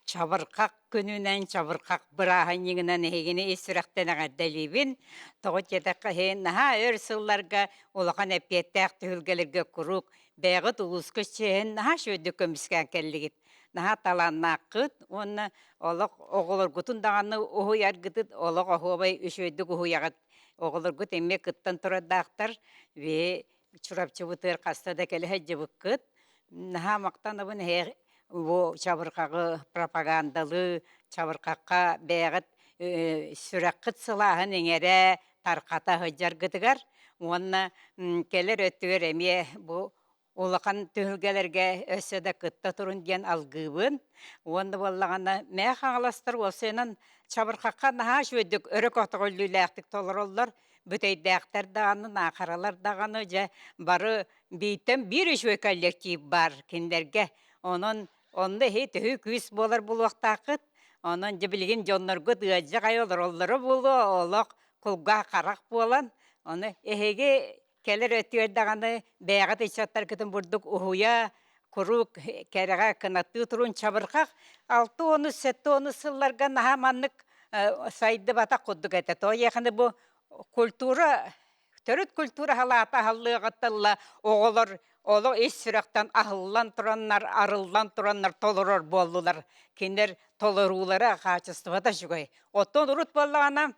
S13: чабырҕах күнүнэн, чабырҕах бырааһынньыгынан эһигини ис сүрэхтэн эҕэрдэлиибин. Тоҕо диэтэххэ, эһи наһаа өр сылларга улахан эппиэттээх түһүлгэлэргэ куруук бэйэҕит улууска чиэһин наһаа үчүгэйдик көмүскээн кэллигит. Наһаа талааннааххыт уонна олох оҕолоргутун даҕаны уһуйаргытыт олох оһуобай үчүгэйдик уһуйаҕыт. Оҕолоргут эмиэ кыттан турардаахтар. Биһи Чурапчыбытыгар хаста да кэлэ сылдьыбыккыт. Наһаа махтанабын эһээ бу чабырҕаҕы пропагандалыы, чабырҕахха бэйэҕит сүрэххит сылааһын иҥэрэ, тарҕата сылдьаргытыгар уонна кэлэр өттүгэр эмиэ бу улахан түһүлгэлэргэ өссө да кытта турун диэн алгыыбын. Уонна буоллаҕына Мэҥэ Хаҥаластар уопсайынан чабырҕахха наһаа үчүгэйдик өрө көтөҕүллүүлээхтик толороллор. Бүтэйдээхтэр даҕаны, наахаралар даҕаны дьэ бары бииртэн биир үчүгэй коллектив баар кинилэргэ. Онон онно эһи төһүү күүс буолар буолуохтааххыт. Онон дьэ билигин дьонноргут ыалдьа аҕай олороллоро буолуо, олох кулгаах харах буолан. Ону эһиги кэлэр өттүгэр даҕаны бэйэҕит ыччаттаргытын бурдук уһуйа, куруук кэрэҕэ кынаттыы турун чабырҕах 60 70 сылларга наһаа маннык сайдыбатах курдук этэ. Тоҕо бу культура төрүт культура халаата аһыллыаҕыттан оҕолор олох ис сүрэхтэн аһыллан тураннар, арыллан тураннар толорор буоллулар. Кинилэр толоруулара хаачыстыбата үчүгэй. Оттон урут буоллаҕына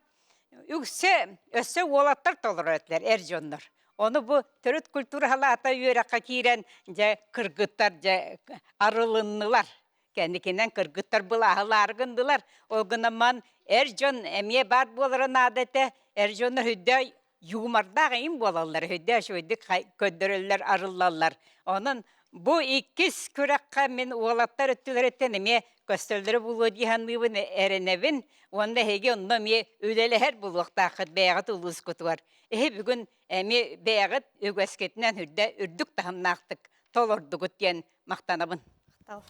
S13: Үксэ өссө уолаттар толорор этилэр, эр дьоннор. Ону бу төрүт культура халаата үөрэххэ киирэн, дьэ, кыргыттар дьэ арылыннылар. Кэнникинэн кыргыттар былааһылаары гыннылар. Ол гынан эр дьон эмиэ баар буолара наада этэ. Эр дьоннор үрдэ юмордаах им буолаллар, үрдэ үчүгэйдик көрдөрөллөр, арыллаллар. Онон бу иккис күрэххэ мин уолаттар өттүлэриттэн эмиэ көстөллөрө буолуо дии саныыбын, эрэнэбин. Уонна эһиги онно эмиэ үлэлэһэр буолуохтааххыт бэйэҕит улуускутугар. Эһи бүгүн эмиэ бэйэҕит үгэскитинэн үрдэ үрдүк таһымнаахтык толордугут диэн махтанабын.
S2: Махтал.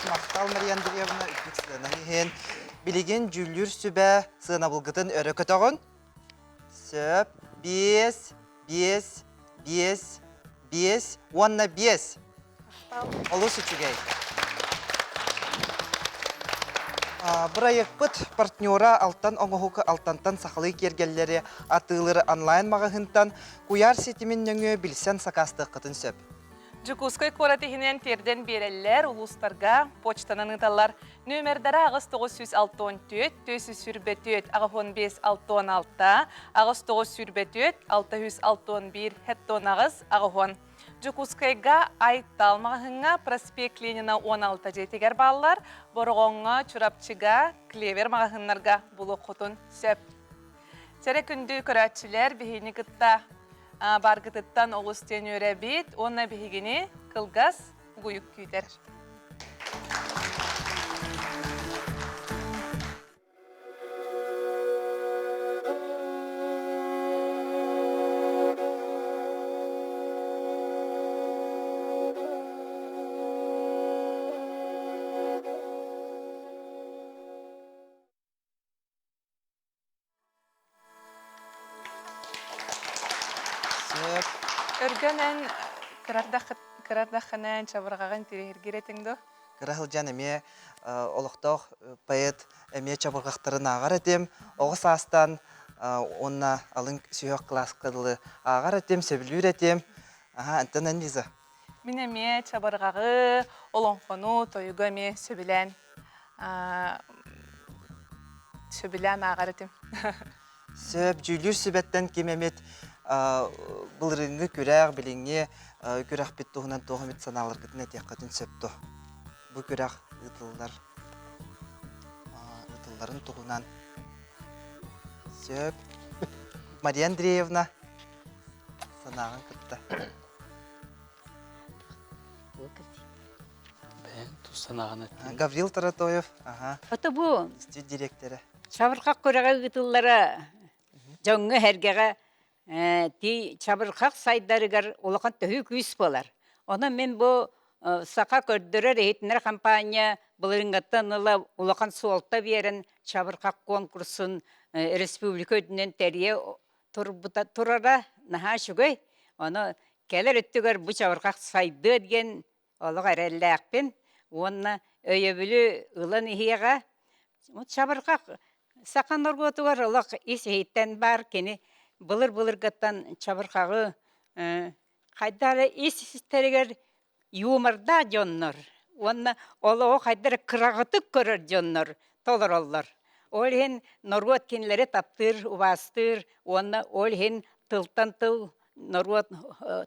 S2: Махтал Мария Андреевна үрдүк сыанан иһин. Билигин дьүүллүүр сүбэ сыанабылгытын өрө көтөҕүн. Сөп. Биэс, биэс, биэс, биэс уонна биэс. Олус үчүгэй. Бырайыакпыт партнера Алтан оҥоһук Алтантан сахалыы киэргэллэри атыылыыр онлайн-маҕаһыынтан куйаар ситимин нөҥүө билсэн сакаастыаххытын сөп.
S1: Дьокуускай куорат иһинэн тиэрдэн биэрэллэр, улуустарга почтанан ыыталлар. Нүөмэрдэрэ 8964, 424, 85 66, 8924, 661, 78, 80. Дьокуускайга Айтал маҕаһыыҥҥа проспект Ленина 16 дьиэтигэр бааллар, Бороҕоҥҥо, Чурапчыга, Клевер маҕаһыыннарга булуоххутун сөп. Сэрэ күндү көрөөччүлэр биһигини кытта баргытыттан олус диэн үөрэбит уонна биһигини кылгас угуйук күүтэр.
S2: Сөп.
S1: Өргөнөн кырардаххына чабырҕаҕын тириһиргир этиҥ дуо?
S2: Кыра сылдьан эмиэ олохтоох поэт эмиэ чабырҕахтарын ааҕар этим. Оҕо саастан уонна алын сүһүөх кылааска дылы ааҕар этим, сөбүлүүр этим. Аха, антон эн Лиза?
S1: Мин эмиэ чабырҕаҕы, олоҥхону, тойугу эмиэ сөбүлээн сөбүлээн ааҕар этим.
S2: Сөп, дьүүллүүр сүбэттэн ким эмит былырыыҥҥы күрэх, билиҥҥи күрэхпит туһунан туох эмит санааларгытын этиэххитин сөп дуо? Бу күрэх ыытыллар ыытылларын туһунан. Сөп. Мария Андреевна, санааҕын кытта.
S14: Тус санааҕын эттиҥ.
S2: Гаврил Таратоев, аха.
S13: Ото бу
S2: Институт директора.
S13: Чабырҕах күрэҕэ ыытыллара дьоҥҥо-сэргэҕэ ти чабырҕах сайдарыгар улахан төһүү күүс буолар. Онон мин бу саха көрдөрөр иһитиннэр хампаанньа былырыыҥҥаттан ыла улахан суолта биэрэн чабырҕах конкурсун республика үрдүнэн тэрийэ турбута турара наһаа үчүгэй. Ону кэлэр өттүгэр бу чабырҕах сайдыа диэн олох эрэллээхпин уонна өйөбүлү ылан иһиэҕэ. Чабырҕах саха норуотугар олох ис-иһиттэн баар кини былыр-былыргыттан чабырҕаҕы хайдах эрэ ис-истэригэр юмордаах дьоннор уонна олоҕу хайдах эрэ кыраҕытык көрөр дьоннор толороллор. Ол иһин норуот кинилэри таптыыр, убаастыыр уонна ол иһин тылтан тыл норуот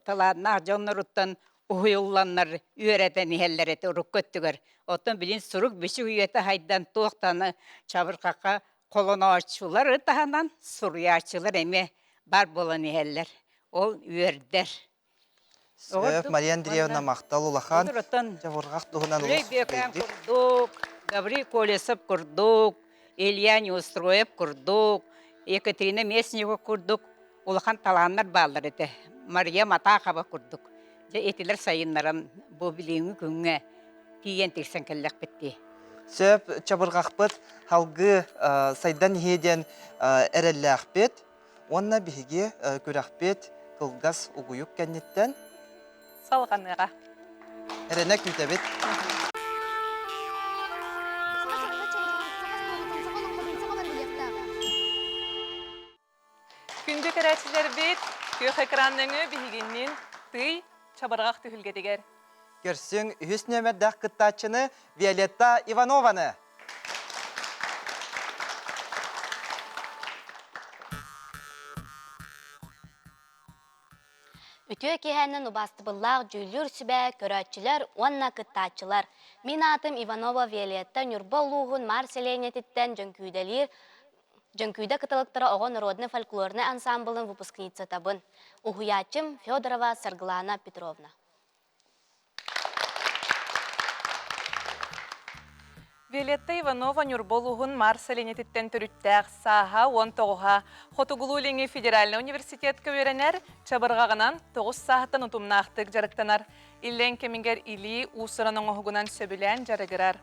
S13: талааннаах дьонноруттан уһуйулланнар үөрэтэн иһэллэр этэ урукку өттүгэр. Оттон билин сурук-бичик үйэтэ хайдан туох даҕаны чабырҕахха холонооччулары таһынан суруйааччылар эмиэ баар буолан иһэллэр. Ол үөрдэр.
S2: Сөп, Мария Андреевна махтал улахан. Чабырҕах туһунан
S13: Үлэй Бүөкээн курдук, Гаврил Колесов курдук, Илья Неустроев курдук, Екатерина Местникова курдук улахан талааннар бааллар этэ. Мария Матахова курдук. Дьэ итилэр сайыннаран бу билиҥҥи күҥҥэ тиийэн тиксэн кэллэхпит дии.
S2: Сөп, чабырҕахпыт салгыы сайдан иһиэ диэн эрэллээхпит. Уонна биһиги күрэхпит кылгас угуйук кэнниттэн
S1: салҕаныаҕа.
S2: Эрэнэ күүтэбит.
S1: Күндү көрөөччүлэрбит, күөх экран нөҥүө биһигиннин тый чабырҕах түһүлгэтигэр.
S2: Көрсүҥ үһүс нүөмэрдээх кыттааччыны Виолетта Иванованы.
S15: Үтүө киэһэнэн убаастабыллаах дьүүллүүр сүбэ, көрөөччүлэр уонна кыттааччылар. Мин аатым Иванова Виолетта Ньурба улууһун Маар сэлиэнньэтиттэн Дьөҥкүүдэлиир Дьөҥкүүдэ кыталыктара оҕо народнай фольклорнай ансаамбылын выпускницатабын. Уһуйааччым Федорова Саргылана Петровна.
S1: Виолетта Иванова Ньурба улууһун Маар сэлиэнньэтиттэн төрүттээх сааһа 19-а Хотугулуу-Илиҥҥи федеральнай университетка үөрэнэр, чабырҕаҕынан 9 сааһыттан утумнаахтык дьарыктанар. Иллэҥ кэмигэр илии уус-уран оҥоһугунан сөбүлээн дьарыгырар.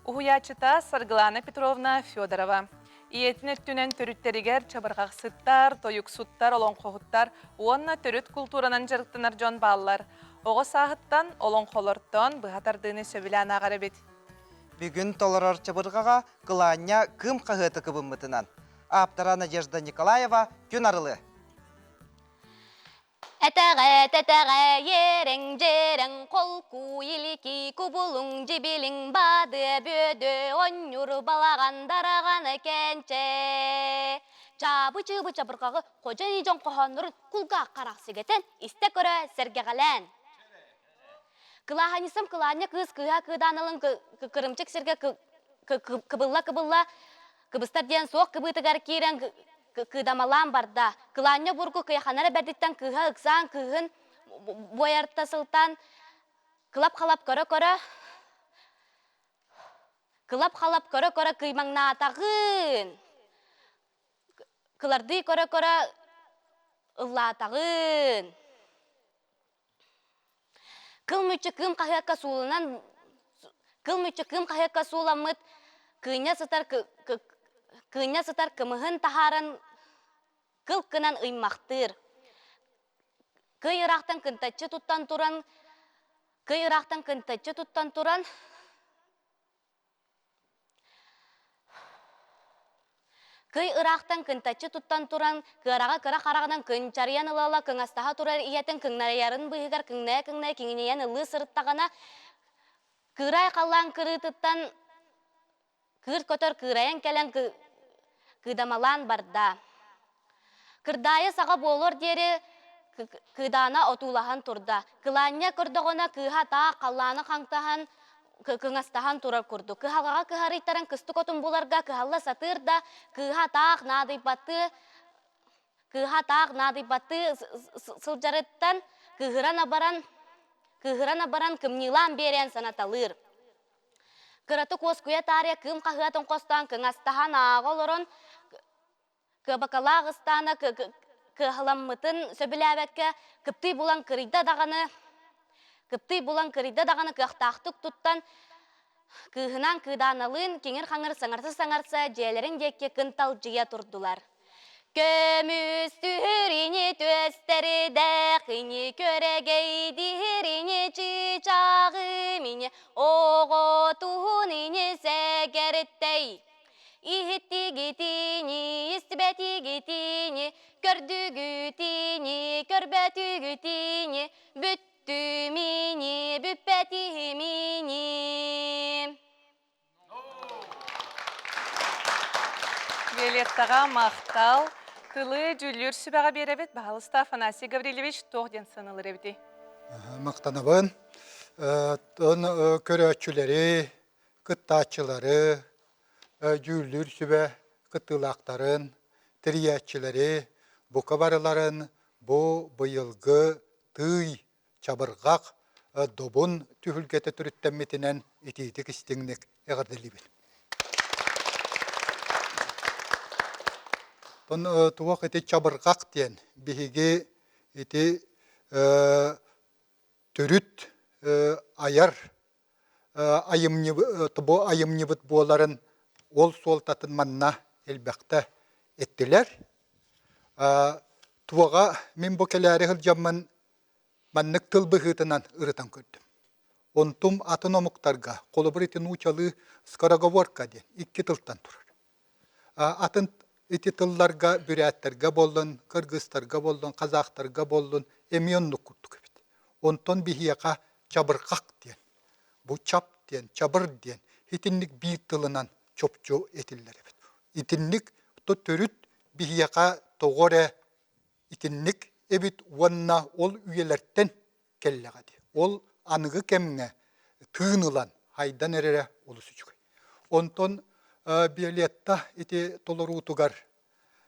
S1: Уһуйааччыта Саргылана Петровна Федорова. Ийэтин өттүнэн төрүттэригэр чабырҕахсыттар, тойуксуттар, олоҥхоһуттар уонна төрүт култууранан дьарыктанар дьон бааллар. Оҕо сааһыттан олоҥхолортон быһа тардыыны сөбүлээн ааҕар эбит.
S2: Бүгүн толорор чабырҕаҕа Кылаанньа Кыым хаһыаты кыбыммытынан. Ааптара Надежда Николаева Күн арылы.
S15: Этэҕэ, тэтэҕэ, ерэҥ, дьэрэҥ, холку, илики, кубулуҥ, дьибилиҥ, баадыа, бүөдө, онньур, балаҕан, дараҕаны кэнчэ. Чаабы-чыыбы чабырҕаҕы ходьон дьон хоһооннорун кулгаах харах сигэтэн, истэ көрө сэргэҕэлээн. Кылааһанньысым кылаанньа кыыс кыыһа кыыдаан кырымчык сиргэ кыбылла-кыбылла кыбыстар диэн суох кыбыытыгар киирэн кыыдамалаан барда. Кылаанньа бургу кыйаханара бэрдиттэн кыыһа ыксаан кыыһын буойарта сылтаан кылап-халап көрө-көрө кылап-халап көрө-көрө кыймаҥнаатаҕыын кылардыы көрө-көрө ыллаатаҕыын Кыл мүччү кыым хаһыакка сууланан кыл мүччү кыым хаһыакка сууламмыт кыынньа сытар кыынньа сытар кымыһын таһааран кыл гынан ыймахтыыр. Кый ыраахтан кынтаччы туттан туран кый ыраахтан кынтаччы туттан туран Кый ыраахтан кынтаччы туттан туран, кыараҕа кыра хараҕынан кынчарыйан ыла-ыла кыҥастаһа турар ийэтин кыҥнайарын быыһыгар кыҥнайа-кыҥнайа киҥинэйэн ыллыы сырыттаҕына, кыырай халлаан кырыытыттан кыыр көтөр кыырайан кэлэн кыыдамалаан барда. Кырдаайы саҕа буолуор диэри Кыыдаана отуулаһан турда. Кылаанньа көрдөҕүнэ кыыһа таах халлааны хаҥтаһан, кыҥастаһан турар курдук. Кыһалҕаҕа кыһарыйтаран кыстык отун буларга кыһалла сатыыр да, кыыһа таах наадыйбаттыы кыыһа таах наадыйбаттыы сылдьарыттан кыыһыран абаран кыыһыран абаран кымньыылаан биэриэн санаталыыр. Кыратык уоскуйа таарыйа кыым хаһыатын хостоон кыҥастаһан ааҕа олорон Кыабакалаах ыстаана кыаһыламмытын сөбүлээбэккэ кыптый булан кырыйда даҕаны, кыптый булан кырыйда даҕаны кыахтаахтык туттан кыыһынаан Кыыдааналыын киҥир-хаҥыр саҥарса-саҥарса дьиэлэрин диэки кынталдьыйа турдулар. Көмүстүүр ини түөстэрдээх ини күөрэгэйдиир ини чыычааҕым ини оҕотуһун ини сэгэртэй Иһиттигитини, истибэтигитини, көрдүгүтини, көрбөтүгүтини, бүттүмини, бүппэтиһимини.
S1: Виолеттаҕа махтал. Тылы дьүүллүүр сүбэҕэ биэрэбит. Баһалыста Афанасий Гаврильевич туох диэн сыаналыыр эбитий?
S16: Махтанабын. Көрөөччүлэри, кыттааччылары, дьүүллүүр сүбэ кыттыылаахтарын, тэрийээччилэри бука барыларын бу быйылгы тыый чабырҕах добун түһүлгэтэ төрүттэммитинэн итиитик истиҥник эҕэрдэлиибин. Туох ити чабырҕах диэн биһиги ити төрүт айар бу айымньыбыт буоларын ол суолтатын манна элбэхтэ эттилэр. Туоҕа мин бу кэлээри сылдьаммын маннык тыл быһыытынан ырытан көрдүм. Онтум атын омуктарга, холобур ити нуучалыы скороговорка диэн икки тылтан турар. Атын ити тылларга бүрээттэргэ буоллун, кыргызтарга буоллун, казахтарга буоллун эмиэ оннук курдук эбит. Онтон биһиэхэ чабырҕах диэн, бу чап диэн, чабыр диэн итинник биир тылынан чопчу этиллэр эбит. Итинник то төрүт биһиэхэ тоҕо эрэ итинник эбит уонна ол үйэлэртэн кэллэҕэ дии. Ол аныгы кэмҥэ тыын ылан айдан эрэрэ олус үчүгэй. Онтон Виолетта ити толоруутугар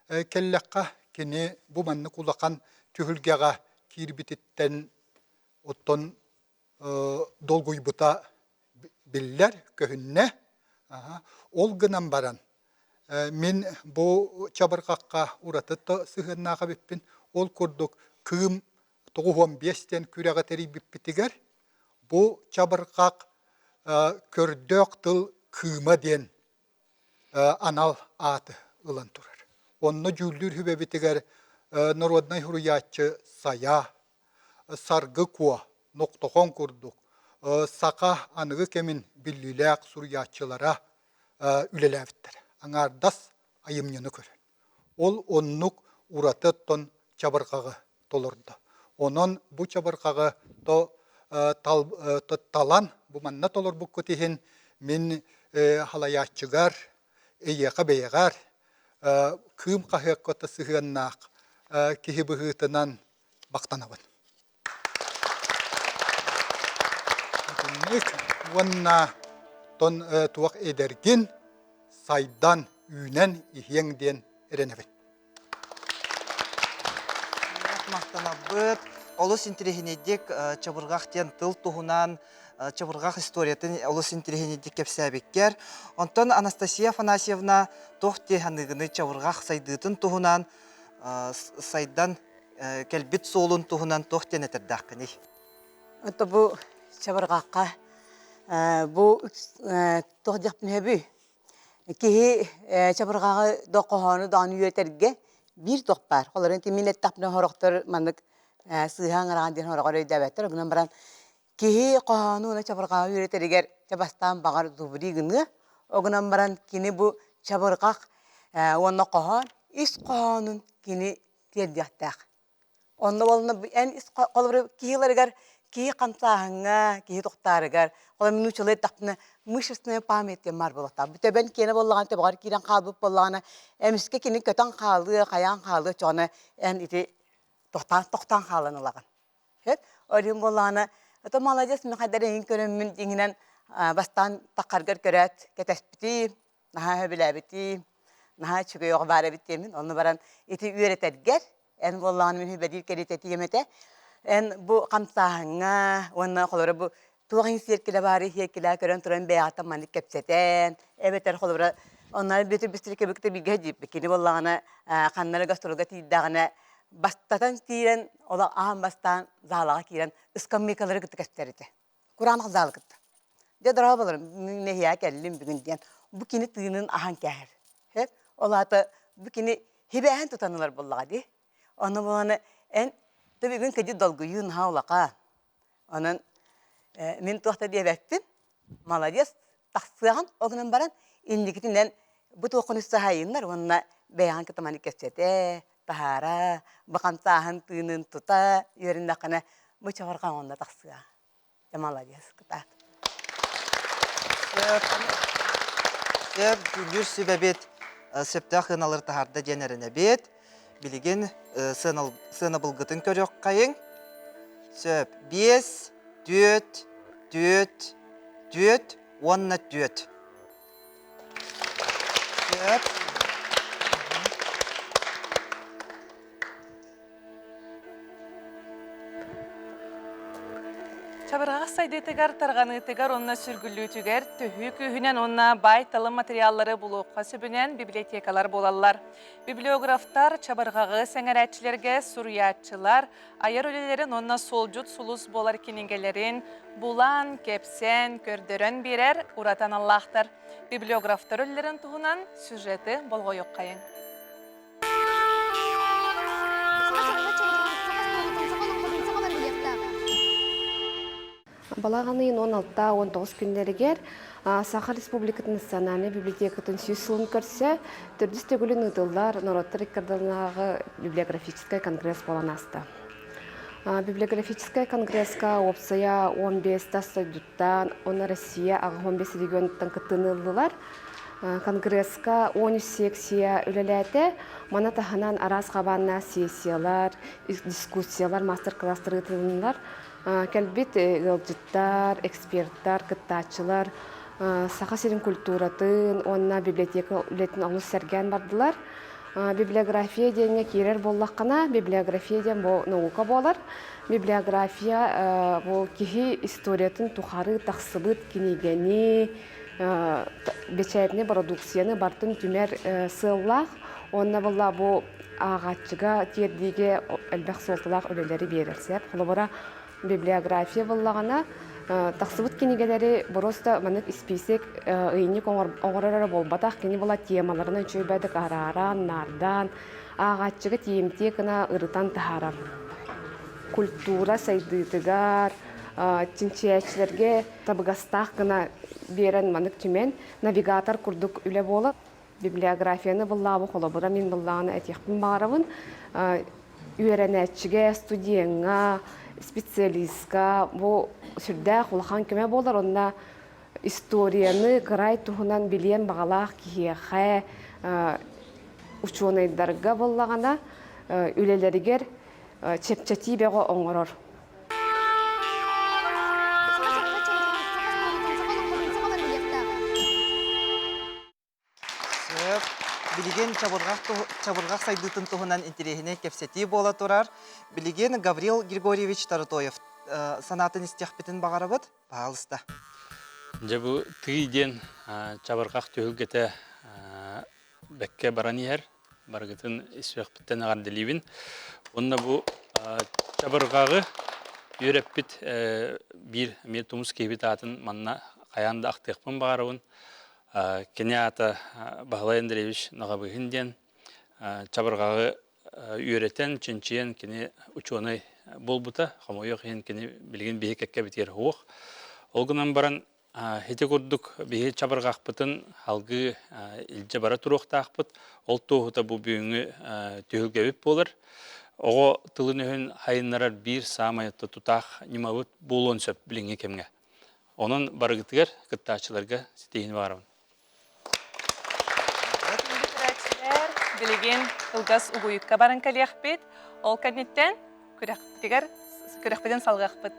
S16: кэллэххэ кини бу маннык улахан түһүлгэҕэ киирбититтэн оттон долгуйбута биллэр, көһүннэ. Ол гынан баран мин бу чабырҕахха ураты сыһыаннаах эбиппин. Ол курдук Кыым 95 диэн күрэҕи тэрийбиппитигэр бу чабырҕах көрдөөх тыл кыыма диэн анал ааты ылан турар. Онно дьүүллүүр сүбэбитигэр народнай суруйааччы Сайа, Саргы Куо, Нохтохон курдук саха аныгы кэмин биллиилээх суруйааччылара үлэлээбиттэр. Аҥаардас айымньыны көрөн. Ол оннук ураты оттон чабырҕаҕы толордо. Онон бу чабырҕаҕы то талан бу манна толорбуккут иһин мин халайааччыгар, эйиэхэ бэйэҕэр кыым хаһыакка сыһыаннаах киһи быһыытынан махтанабын. Оннук уонна тон туох эдэргин сайдан, үүнэн иһиэҥ диэн эрэнэбин.
S2: Махтанабыт. Олус интэриэһинэйдик чабырҕах диэн тыл туһунан чабырҕах историятын олус интэриэһинэйдик кэпсээбиккэр. Онтон Анастасия Афанасьевна туох дии саныыгыный чабырҕах сайдыытын туһунан сайдан кэлбит суолун туһунан туох диэн этэрдээххиний?
S17: Это бу чабырҕахха бу туох диэхпин сөбүй? Киһи чабырҕаҕы да хоһоону даҕаны үөрэтэргэ биир туох баар. Холобур, мин эттэхпинэ сорохтор маннык сыыһа ыҥыраҕын диэн сороҕор өйдөөбөттөр. Гынан баран киһи хоһоону уонна чабырҕаҕы үөрэтэригэр дьэ бастаан баҕар дубри гыныа. Ол гынан баран кини бу чабырҕах уонна хоһоон ис хоһоонун кини тиэрдиэхтээх. Онно буолла эн ис холобур киһи ыларыгар киһи хамсааһыҥҥа, киһи тохтаарыгар, холобур нууччалыы эттэхпинэ мышечная память диэн баар буолуохтаах. Бу төбөн киэнэ буоллаҕына төбөҕөр киирэн хаалбыт буоллаҕына эмискэ кини көтөн хаалыа, хайаан хаалыа оччоҕуна эн ити тохтоон тохтоон хаалан ылаҕын. Сөп? Ол иһин буоллаҕына это молодец мин хайдах эрэ эйигин көрөммүн дьиҥинэн бастаан таххаргар көрөөт кэтэспитим, наһаа сөбүлээбитим, наһаа үчүгэй оҕо баар эбит диэммин, онно баран ити үөрэтэргэр, эн буоллаҕына мин бэлиир кэриэтэ этэ, эн бу хамсааһыҥҥа уонна холобура бу туох иһин сиэркилэ баары сиэркилэ көрөн туран бэйэҕиттэн маннык кэпсэтэн, эбэтэр холобура онно Бүөтүр Бистрикэбикте бииргэ диэбит кини буоллаҕына ханна эрэ гастролга тиийдэҕинэ бастатан киирэн олох аан бастаан заалаҕа киирэн ыскамыайкалары кытта кэпсэтэр этэ кураанах залы кытта. Дьэ дорооболорум, нэһиэхэ кэллим бүгүн диэн бу кини тыынын аһан кээһэр. Сөп? Ол аата бу кини хибээһин тутан ылар буоллаҕа дии. Ону буолана эн ты бүгүн кыдьы долгуйуу наһаа улахан. Онон мин туох да диэбэппин. Молодец, тахсыаҕын ол гынан баран инникитинэн бу туоххун саһайыннар уонна бэйэҕин кытта маннык кэпсэтэ, таһаара, бу хамсааһын тыынын тута үөрэннэххинэ бу чаҕырҕаҥ онно тахсыа. Дьэ молодец, кытаат.
S2: Сөп, сөп, дьүүллүүр сүбэбит сөптөөх сыаналары таһаарда диэн эрэнэбит. Билигин сыанабылгытын көрүөххэйиҥ. Сөп, 5, 4, 4, 4 уонна 4. Сөп.
S1: Чабырҕах сайдыытыгар, тарҕаныытыгар уонна сүргүллүүтүгэр төһүү күүһүнэн уонна баай-талым материаллары булуохха сөбүнэн библиотекалар буолаллар. Библиографтар чабырҕаҕы сэҥэрээччилэргэ суруйааччылар айар үлэлэрин уонна суолдьут сулус буолар кинигэлэрин булан, кэпсээн, көрдөрөн биэрэр ураты аналлаахтар. Библиографтар үлэлэрин туһунан сюжеты болҕойуоххайыҥ.
S11: Балаҕан ыйын 16-19 күннэригэр Саха Республикатын национальнай библиотекатын сүүс сылын көрсө төрдүс төгүлүн ыытыллар норуоттар иккардалынааҕы библиографическай конгресс буолан ааста. Библиографическай конгресска уопсайа 15 тас дойдуттан уонна Россия 85 регионуттан кыттыыны ыллылар. Конгресска 13 секция үлэлээтэ. Маны таһынан араас хабааннаах сессиялар, дискуссиялар, мастер-класстар ыытылыннылар. Кэлбит ыалдьыттар, эксперттар, кыттааччылар Саха сирин культуратын уонна библиотека үлэтин олус сэргээн бардылар. Библиография диэҥҥэ киирэр буоллаххына, библиография диэн бу наука буолар. Библиография бу киһи историятын тухары тахсыбыт кинигэни, бэчээтинэй бородууксуйаны барытын түмэр сыаллаах уонна буолла бу ааҕааччыга тиэрдиигэ элбэх суолталаах үлэлэри биэрэр сөп. Холобура, библиография буоллаҕына, тахсыбыт кинигэлэри просто маннык испиисэк ыйынньык оҥорор эрэ буолбатах, кини була темаларынан үчүгэйдик арааран, наардаан, ааҕааччыга тиийимтиэ гына ырытан таһаарар. Культура сайдыытыгар, чинчийээччилэргэ табыгастаах гына биэрэн маннык түмэн, навигатор курдук үлэ буолар. Библиографияны быллаабы холобура мин быллаҕына этиэхпин баҕарабын. Үөрэнээччигэ, студеҥҥа, специалистка бу сүрдээх улахан көмө буолар. Онно историяны кырай туһунан билиэн баҕалаах киһиэхэ, учуонайдарга буоллаҕына үлэлэригэр чэпчэтии бөҕө оҥорор.
S2: Билигин чабырҕах, чабырҕах сайдыытын туһунан интэриэһинэй кэпсэтии буола турар. Билигин Гаврил Григорьевич Таротоев санаатын истиэхпитин баҕарабыт. Паһаалыста.
S14: Дьэ бу тыы диэн чабырҕах түһүлгэтэ бэккэ баран иһэр. Барыгытын ис-сүрэхпиттэн эҕэрдэлиибин. Уонна бу чабырҕаҕы үөрэппит биир эмиэ тумус киһибит аатын манна хайаан да ахтыахпын баҕарабын. Кини аата Баһылай Андреевич Наҕабыһын диэн чабырҕаҕы үөрэтэн, чинчийэн кини учуонай буолбута. Хомойуох иһин кини билигин биһи кэккэбитигэр суох. Ол гынан баран ити курдук биһи чабырҕахпытын салгыы илдьэ бара туруохтаахпыт. Ол туоһута бу бүгүҥҥү түһүлгэбит буолар. Оҕо тылын-өһүн сайыннарар биир саамай тутаах ньымабыт буолуон сөп билиҥҥи кэмҥэ. Онон барыгытыгар кыттааччыларга ситиһиини баҕарабын.
S1: Көрөөччүлэр, билигин кылгас угуйукка баран кэлиэхпит. Ол кэнниттэн күрэхпитигэр күрэхпитин салгыахпыт.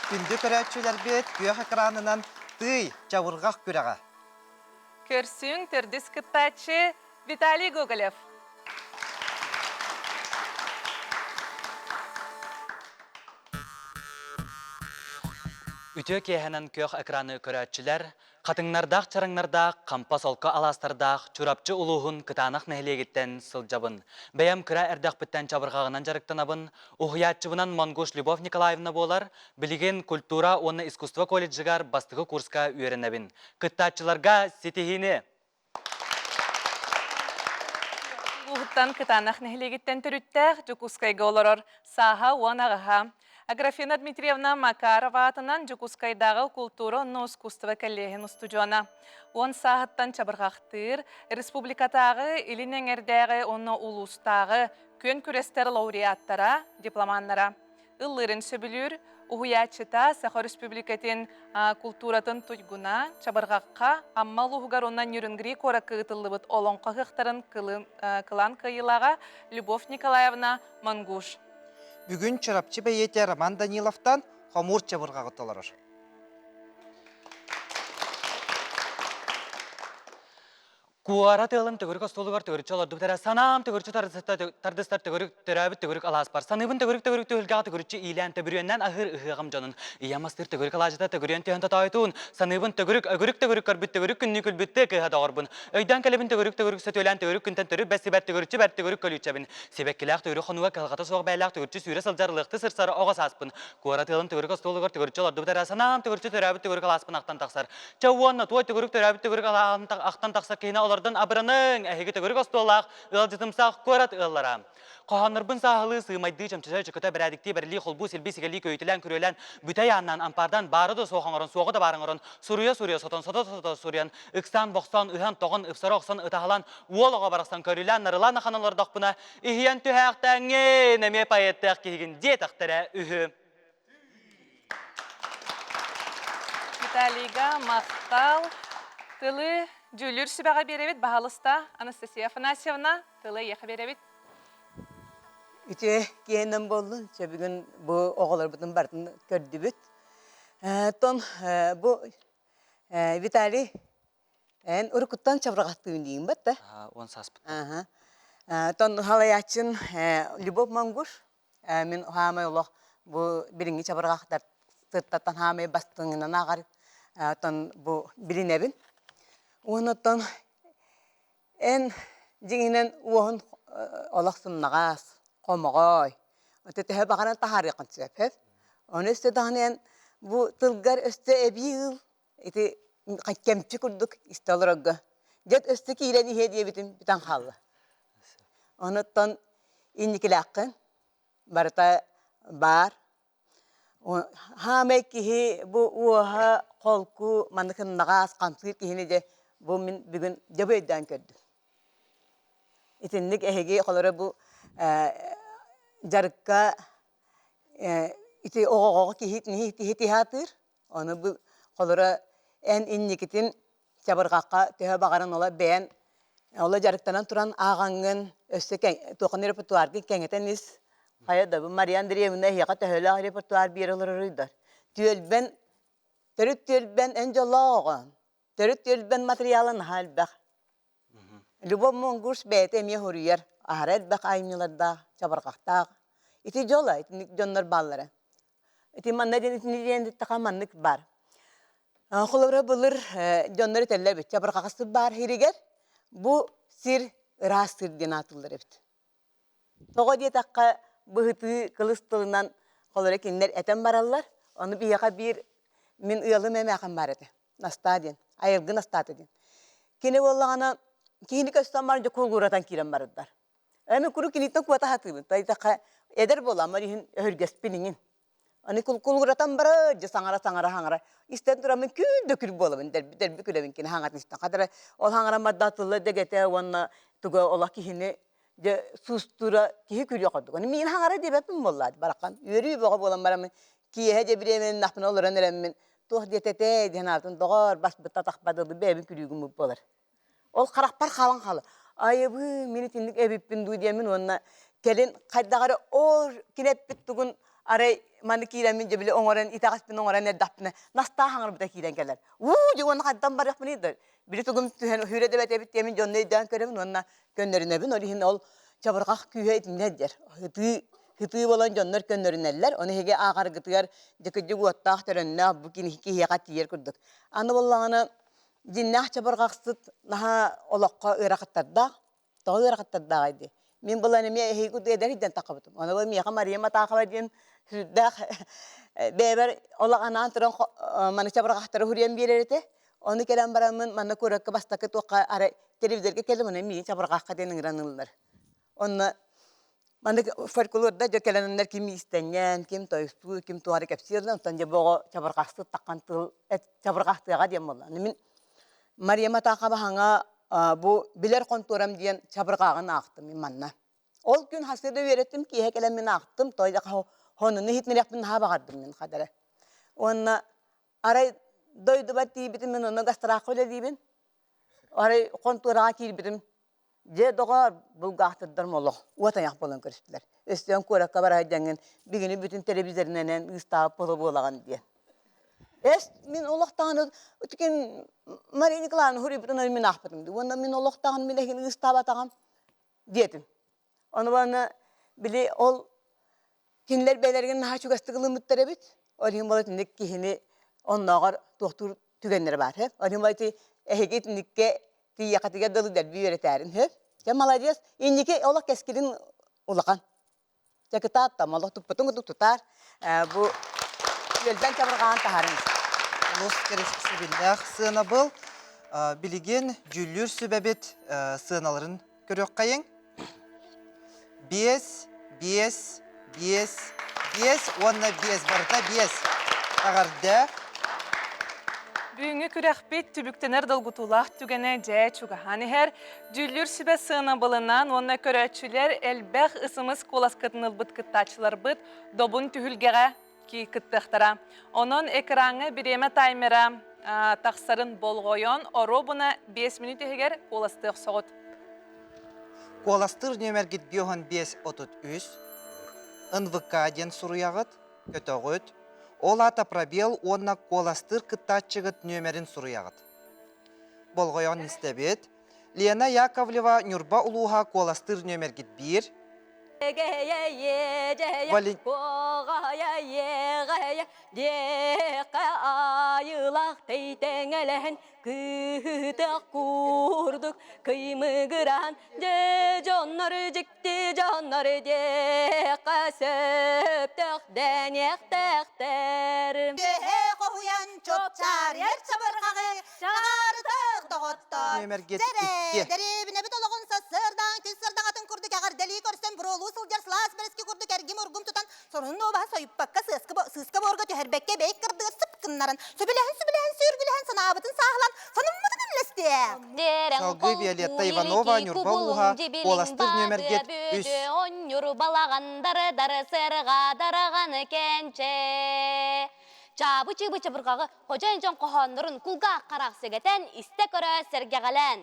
S2: Күндү көрөөччүлэрбит күөх экранынан Тыый, чабырҕах күрэҕэ.
S1: Көрсүҥ төрдүс кыттааччы Виталий Гоголев.
S18: Үтүө киэһэнэн күөх экраны көрөөччүлэр, Хатыҥнардаах чараҥнардаах, хампа солко алаастардаах Чурапчы улууһун Кытаанах нэһилиэгиттэн сылдьабын. Бэйэм кыра эрдэхпиттэн чабырҕаҕынан дьарыктанабын. Уһуйааччыбынан Монгуш Любовь Николаевна буолар. Билигин культура уонна искусство колледжыгар бастакы курска үөрэнэбин. Кыттааччыларга ситиһиини!
S1: Улууһуттан Кытаанах нэһилиэгиттэн төрүттээх Дьокуускайга олорор сааһа 18. Аграфена Дмитриевна Макарова аатынан Дьокуускайдааҕы култуура уонна искусство кэллиэһин устудьуона. Уон сааһыттан чабырҕахтыыр, республикатааҕы, илин эҥэрдээҕи уонна улуустааҕы күөн күрэстэр лауреаттара, дипломаннара. Ыллыырын сөбүлүүр, уһуйааччыта Саха Өрөспүүбүлүкэтин култууратын туйгуна, чабырҕахха Амма улууһугар уонна Нюрнгри куоракка ыытыллыбыт олоҥхо ыһыахтарын кылаан кыайыылааҕа Любовь Николаевна Монгуш.
S2: Бүгүн Чурапчы бэйиэтэ Роман Даниловтан хомуур чабырҕаҕы толорор.
S18: Куорат ыалым төгүрүк остуолугар төгүрүччү олордубут эрэ санаам төгүрүччү тардыстар төгүрүк төрөөбүт төгүрүк алааспар саныыбын төгүрүк төгүрүк түһүлгэҕэ төгүрүччү иилээн төбүрүөннээн аһыыр ыһыаҕым дьонун ийэм астыыр төгүрүк алаадьыта төгүрүөн түһэн тотоойутуун саныыбын төгүрүк өгүрүк төгүрүк көрбүт төгүрүк күннүү күлбүт тыа кыыһа доҕорбун өйдөөн кэлэбин төгүрүк төгүрүк сөтүөлээн төгүрүк күнтэн төрүт бэссибэр төгүрүччү бэрт төгүрүк көлүүчэбин сибэккилээх төгүрүк хонууга кыһалҕата суох бэйэлээх төгүрүччү сүүрэ сылдьар лыахты сырсар оҕо сааспын куорат ыалым төгүрүк остуолугар төгүрүччү олордубут эрэ санаам төгүрүччү төрөөбүт төгүрүк алааспын ахтан тахсар Чэ уонна туой төгүрүк төрөөбүт төгүрүк ахтан тахсар киһини олордон абыраныҥ, эһиги төгүрүк остуоллаах ыалдьытымсах куорат ыаллара. Хоһооннорбун сааһылыы, сыымайдыы, чөмчөтө, чөкөтө, бэрээдэктии, бэрилии, холбуу, силбии, сигэлии, көйүтэлээн, күрүөлээн, бүтэй ааннаан, ампаардаан, баары да суох оҥорон, суоҕу да баар оҥорон, суруйа-суруйа, сотон, сото-сото суруйан, ыксаан, бохсоон, ыһан, тоҕон, ыпсара охсон, ытаһалаан, уол оҕо барахсан көрүлээн, нарылаан ахан олордохпуна, иһийэн түһээхтээҥҥин, эмиэ поэттаах киһигин диэтэхтэрэ үһү.
S1: Виталийга махтал. Тылы дьүүллүүр сүбэҕэ биэрэбит. Баһалыста Анастасия Афанасьевна, тылы эйиэхэ биэрэбит.
S17: Үтүө киһинэн буоллун. Чэ бүгүн бу оҕолорбутун барытын көрдүбүт. Тон бу Виталий эн уруккуттан чабырҕаттыын диин батта.
S18: Уон сааспыт.
S17: Тон халайааччын Любовь Монгуш Мин хаамай олох бу билиҥҥи чабырҕахтар сыттаттан хаамай бастыҥынан ааҕар оттон бу билинэбин. Уонна оттон эн дьиҥинэн уоһун олох сымнаҕас, хомоҕой, өтө төһө баҕаран таһаарыаххын сөп. Ону өссө даҕаны эн бу тылгар өссө эбии ыл ити кэмчи курдук истэ олорорго. Дьэ өссө киирэн иһиэ диэбитим бүтэн хаалла. Онуттан инникилээххин барыта баар. Хаамай киһи бу уоһа холку маннык ыннаҕаас хамсыыр киһини дьэ бу мин бүгүн дьэ бу өйдөөн көрдүм. Итинник эһиги холоро бу дьарыкка ити оҕоҕо киһи киһи аатыыр Ону бу холоро эн инникитин чабырҕахха төһө баҕаран ола бэйэн ола дьарыктанан туран ааҕаҥҥын өссө туоххун репертуаргын кэҥэтэн ис. Хайа да, бу Мария Андреевна эһиэхэ төһөлөөх репертуар биэрэ олороруйдар. Түөлбэн, төрүт түөлбэн эн дьоллоох оҕо. Төрүт түөлбэн материала наһаа элбэх. Любовь Монгуш бэйэтэ эмиэ суруйар, аһара элбэх айымньылардаах, чабырҕахтаах. Ити дьоло, итинник дьоннор бааллара. Ити манна диэн итини диэн эттэххэ маннык баар. Холобура былыр дьоннор этэллэр эбит, чабырҕахсыт баар сиригэр бу сир ыраас сир диэн аатыллар эбит. Тоҕо диэтэххэ, быһытыы кылыс тылынан холоро кинилэр этэн бараллар. Ону биһиэхэ биир мин ыалым эмээхин баар этэ. Настаа диэн, айылгы Настаата диэн. Кини буоллаҕына, киһини көстөн баран дьэ кулгууратан киирэн барардар. Эми куруук киниттэн куота сатыыбын. Тайдахха эдэр буоламмар иһин өһүргэспин иҥин. Аны кулгуратан бара дьэ саҥара саҥара хаҥара истэн тураммын күн да күл буолабын дэрби дэрби күлэбин кини хаҥатын истэн хатара ол хаҥаран барда тылла дэгэтэ уонна туга олох киһини дьэ суустуура киһи күлүөх курдук. Аны миин хаҥара диэбэппин буоллаат барахан үөрүү бөҕө буолан бараммын киэһэ дьэ бириэмэннахпына олорон эрэммин туох диэтэтэ диэн аатын доҕоор баспыт атахпа дылы бэйэбин күлүүгүм буолар. Ол харахпар хаалан хаалар. Айыбыы, мин итинник эбиппин дуу диэммин уонна кэлин хайдах эрэ ол кинэппит тугун арай маны киирэммин дьэ били оҥорон итэҕэспин оҥорон эрдэхпинэ настаа хаҥырбыта киирэн кэлэр. Уу дьэ уонна хайдан барыахпыный да били тугум түһэн үүрэ да эбит диэмин дьонно өйдөөн көрөбүн уонна көннөрүнэбин. Ол иһин ол чабырҕах күүһэ итиннэ дьэр. Ытыы ытыы буолан дьоннор көннөрүнэллэр. Ону эһиги ааҕаргытыгар дьэ уоттаах төрөннөөх бу киһиэхэ тиийэр курдук. Аны буоллаҕына Дьиннээх чабырҕахсыт наһаа олоххо ыарахаттардаах. Тоҕо ыарахаттардааҕай дии. Мин булан эмиэ эһиги эдэр иһдэн таххабытым. Ону бу миэхэ Мария Матахова диэн сүрдээх бэйэбэр олох анаан туран маны чабырҕахтары суруйан биэрэр этэ. Ону кэлэн бараммын манна куоракка бастакы туохха арай телевизорга кэллим, ону миигин чабырҕахха диэн ыҥыран ыллар. Онно маннык фольклорда дьэ кэлэннэр ким иистэнньэн, ким тойуктуур, ким туох эрэ кэпсиир онтон дьэ бу оҕо чабырҕахсыт таххан тыл чабырҕахтыаҕа диэн буолла. Мин Мария Матахова хаҥа бу билэр хонтуорам диэн чабырҕааҕын аахтым мин манна. Ол күн хасыда үөрэттим, киэһэ кэлэн мин аахтым, той хонуну иһитинэриэхпин наһаа баҕардым мин хадара. Уонна арай дойдубар тиийбитим мин онно гастраахха үлэлиибин. Арай хонтуораҕа киирбитим Дьэ, доҕоор, булгаахтырдар молох, уот айах буолан көрүстүлэр. Өстөөн куоракка бара сылдьаҥҥын бигини бүтүн телевизоринэн ыыстаабыт буола буолаҕын диэн. Эс, мин олохтоҕун үтүкүн Мария Николаевна хуруйбутун мин аахпытым дии. Уонна мин олохтоҕун мин эһигини ыыстаабатаҕым диэтим. Ону уонна били ол кинилэр бэйэлэригин наһаа чугастык ылыммыттар эбит. Ол иһин буола итинник киһини оннооҕор туохтуур түгэннэрэ баар. Ол иһин буола ити эһиги итинниккэ тиийиэххитигэр дылы дэлби үөрэтээрин. Дьэ молодец. Инники олох кэскилин улахан. Дьэ кытаат там олох туппутун курдук тутаар. Бу үөлбэн чабырҕаан таһарын.
S2: Олус кэрэхсэбиллээх сыанабыл. Билигин дьүүллүүр сүбэбит сыаналарын көрүөххэйиҥ. Биэс, биэс, биэс, биэс уонна биэс. Барыта биэс. Эҕэрдэ.
S1: Бүгүҥҥү күрэхпит түбүктэнэр долгутуулаах түгэнэ дьэ чугаһаан иһэр. Дьүүллүүр сүбэ сыанабылынан уонна көрөөччүлэр элбэх ысымыс куоласкытын ылбыт кыттааччыларбыт добун түһүлгэҕэ кыттыахтара. Онон экраҥҥа бириэмэ таймера тахсарын болҕойон, оруобуна 5 мүнүүт иһигэр куоластыы охсоҕут.
S2: Куоластыыр нүөмэргит 55 33 НВК диэн суруйаҕыт, көтөҕүт, ол аата пробел уонна куоластыыр кыттааччыгыт нүөмэрин суруйаҕыт. Болҕойон истэбит. Лена Яковлева Ньурба улууһа куоластыыр нүөмэргит биир.
S7: Кыытах курдук кыймыгыран дьэ дьоннор дьикти дьоннор диэххэ сөптөөх дэниэхтээхтэр.
S12: Үөһэ хоһуйан чопчаарыйар чабырҕаҕы чаҕаарытах доҕоттор.
S2: Нүөмэргит
S12: Дьэрэ,
S2: икки.
S12: дэриэбинэбит олоҕун сарсыардаан күн сардаҥатын курдук эҕэрдэлии көрсөн буруолуу сылдьар сылаас бэрэски курдук эргим-ургум тутан Сонун нуобаһа сойуппакка сыыска буорга түһэрбэккэ бэйик кырдыгар сып гыннаран, сөбүлэһэн-сөбүлэһэн сүөргүлэһэн санаабытын сааһылаан сонуммутун үллэстиэх.
S2: Салгыы Виолетта Иванова Ньурба улууһа куоластыыр нүөмэргит үс.
S15: Онньур балаҕандары дары сырҕа дараҕаны кэнчэ. Чаабы чыыбы чабырҕаҕы хожон дьон хоһооннорун кулгаах хараах сэгэтэн истэ көрө сэргэҕэлээн.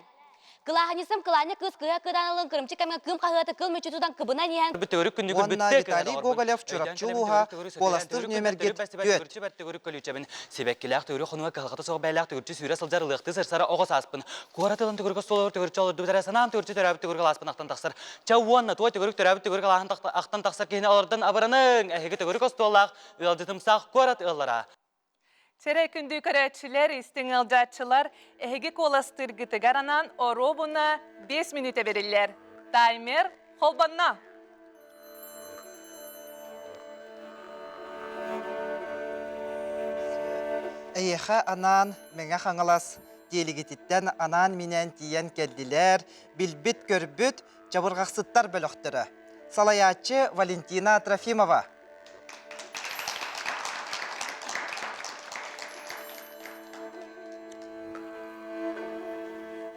S15: Кылааһынньысым кылаанньа кыыс кыыһа кыыданалын кырымчы кэмҥэ кыым хаһыаты кыл мүччү тутан кыбынан иһэн
S18: Төгүрүк күндү
S2: Уонна
S18: көрбүттэ
S2: Виталий Гоголев Чурапчы улууһа куоластыыр нүөмэргит түөрт.
S18: Төгүрүк төгүрүк көлүүчэбин сибэккилээх төгүрүк хонуга кыһалҕата суох бэйэлээх төгүрүччү сүүрэ сылдьар ылыахтыы сырсара оҕо сааспын куорат ылан төгүрүк остуолугар төгүрүччү олордубут эрэ санаам төгүрүччү төрөөбүт төгүрүк алааспын ахтан тахсар ча уонна туой төгүрүк төрөөбүт төгүрүк алааһын ахтан тахсар киһини олордон абыраныҥ эһиги төгүрүк остуоллаах ыалдьытымсаах куорат ыаллара
S1: Сэрэ күндү көрөөччүлэр, истиҥ ыалдьааччылар, эһиги куоластыыргытыгар анаан оруобуна 5 мүнүүтэ бэриллэр. Таймер холбонно!
S2: Эйиэхэ анаан Мэҥэ Хаҥалас Тиэлигититтэн анаан-минээн тиийэн кэллилэр, билбит-көрбүт чабырҕахсыттар бөлөхтөрө. Салайааччы Валентина Трофимова.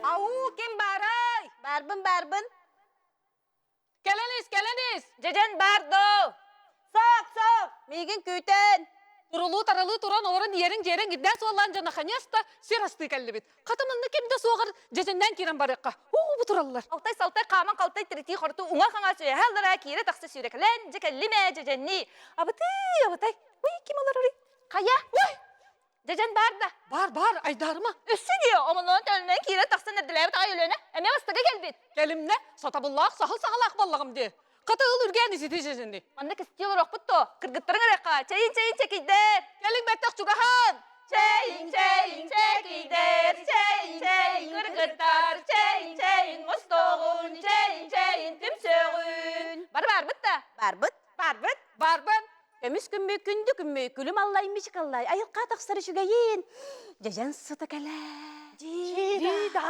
S7: Ау, ким баарай?
S12: Барбын, барбын.
S7: Кэлэн ис, кэлэн ис! Дьэдьэн баар доо!
S12: Сок, сок! Миигин күүтэн!
S7: Турулуу-таралыы туран олорон иэрин-дьиэрин ирдээн суоллаан дьон наконец-то сир астыы кэллибит. Хата манна ким да суоҕар дьэдьэннээн киирэн барыахха. Уу бу тураллар. Алтай-салтай хааман халтай тиритии хорту уҥа-хаҥас үөһэ аллараа киирэ-тахса сүүрэкэлээн дьэ кэллим ээ дьэдьэннии. Абытыы, абытай. Уй, ким олорорый? Хайа? Уй! Дьэдьэн баар да? Баар, баар, айдаарыма. Өссө диэ, омоннон төлөнөн киирэн тахсан эрдэлээбит аҕай Өлүөнэ эмиэ бастакы кэлбит. Кэлимнэ, сатабыллаах саһыл саҕалаах баллаҕым диэ. Хата ыл үргээн исити дьэдьэнни. Манна кистии олорохпут то, кыргыттарыҥ эрэ чэйин чэйин чэкийдэр. Кэлиҥ бэттэх чугаһаан. Чэйин чэйин чэкийдэр, чэйин чэйин кыргыттар, чэйин чэйин мустоҕун, чэйин чэйин түмсөҕүн. Бары барбыт да?
S12: Барбыт.
S7: Барбыт. Барбын.
S12: Көмүс күммү, күндү күммү, күлүм аллай мичик аллай, айылқа тахсар үчүгэйин. Дьэдьэн сыта кэлэ.
S7: Дида.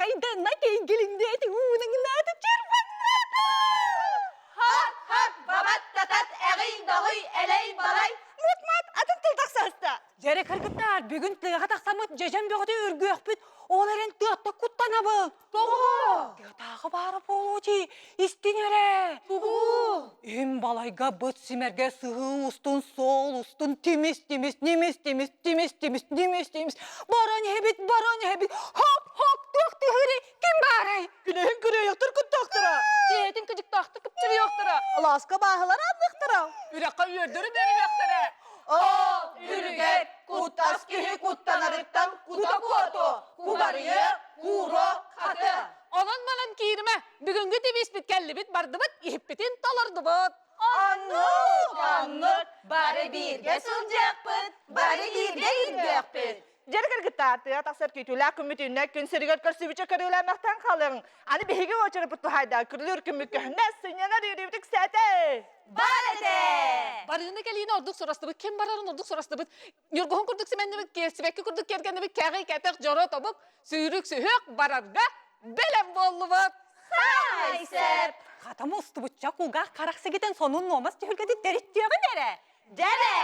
S7: Кайданна кейгилиндети уунаңнааты черваннааты. Хат хат бабат татат эҕий доҕуй элэй балай. Мут-мат атын тыл тахсаста.
S10: Дьэрэ кыргыттар, бүгүн тыаҕа тахсаммыт дьэдьэн бөҕөтө үргүөхпүт, ол эрэн тыатта куттанабын.
S7: Тоҕо?
S10: Тыатааҕы баара буолуо дии, истиҥ эрэ.
S7: Тугу?
S10: Им балайга быт симэргэ сыһыы устун, суол устун, тимис-тимис, нимис-тимис, тимис-тимис, нимис-тимис, баран иһэбит, баран иһэбит, хоп-хоп, туох тыһырый, ким баарай?
S7: Күнэһин күрүөйөхтөр куттаахтара. Киһитин кыдьыктаахтык кыпчырыйыахтара.
S12: Алааска бааһылар аанныахтара.
S7: Үрэххэ үөрдөрү бөрүһүөхтэрэ.
S12: Ол үрүгэр куттас киһи куттанарыттан кута куоту, кубарыйы, кууро, хаты.
S7: Онон манан кииримэ. Бүгүҥҥү тибиспит кэллибит бардыбыт, иһиппитин толордубут.
S12: Оннук, оннук, бары бииргэ сылдьыахпыт, бары бииргэ үргүөхпүт.
S19: Дьэр кыргыттаар тыа тахсар күүтүүлээх күммүт үүннэ күн сиригэр көрсүбүчэ көрүүлээмэхтэн халыҥ. Аны биһиги уочараппыт туһайда күрүлүүр күммүт көһүннэ сынньанар үөрүүбүт үксээтэ.
S12: Бар этэ!
S7: Барыыны кэлиини ордук сурастыбыт, ким барарын ордук сурастыбыт. Ньургуһун курдук симэннибит, киэрсибэкки курдук киэргэннибит, кэҕий кэтэх дьоро тобук, сүүрүк сүһүөх барарга бэлэм буоллубут.
S12: Саамай сөп!
S10: Хатам устубучча кулгаах харах сигитэн сонун нуомас түһүлгэтин тэриттиэҕин эрэ.
S12: Дьэрэ!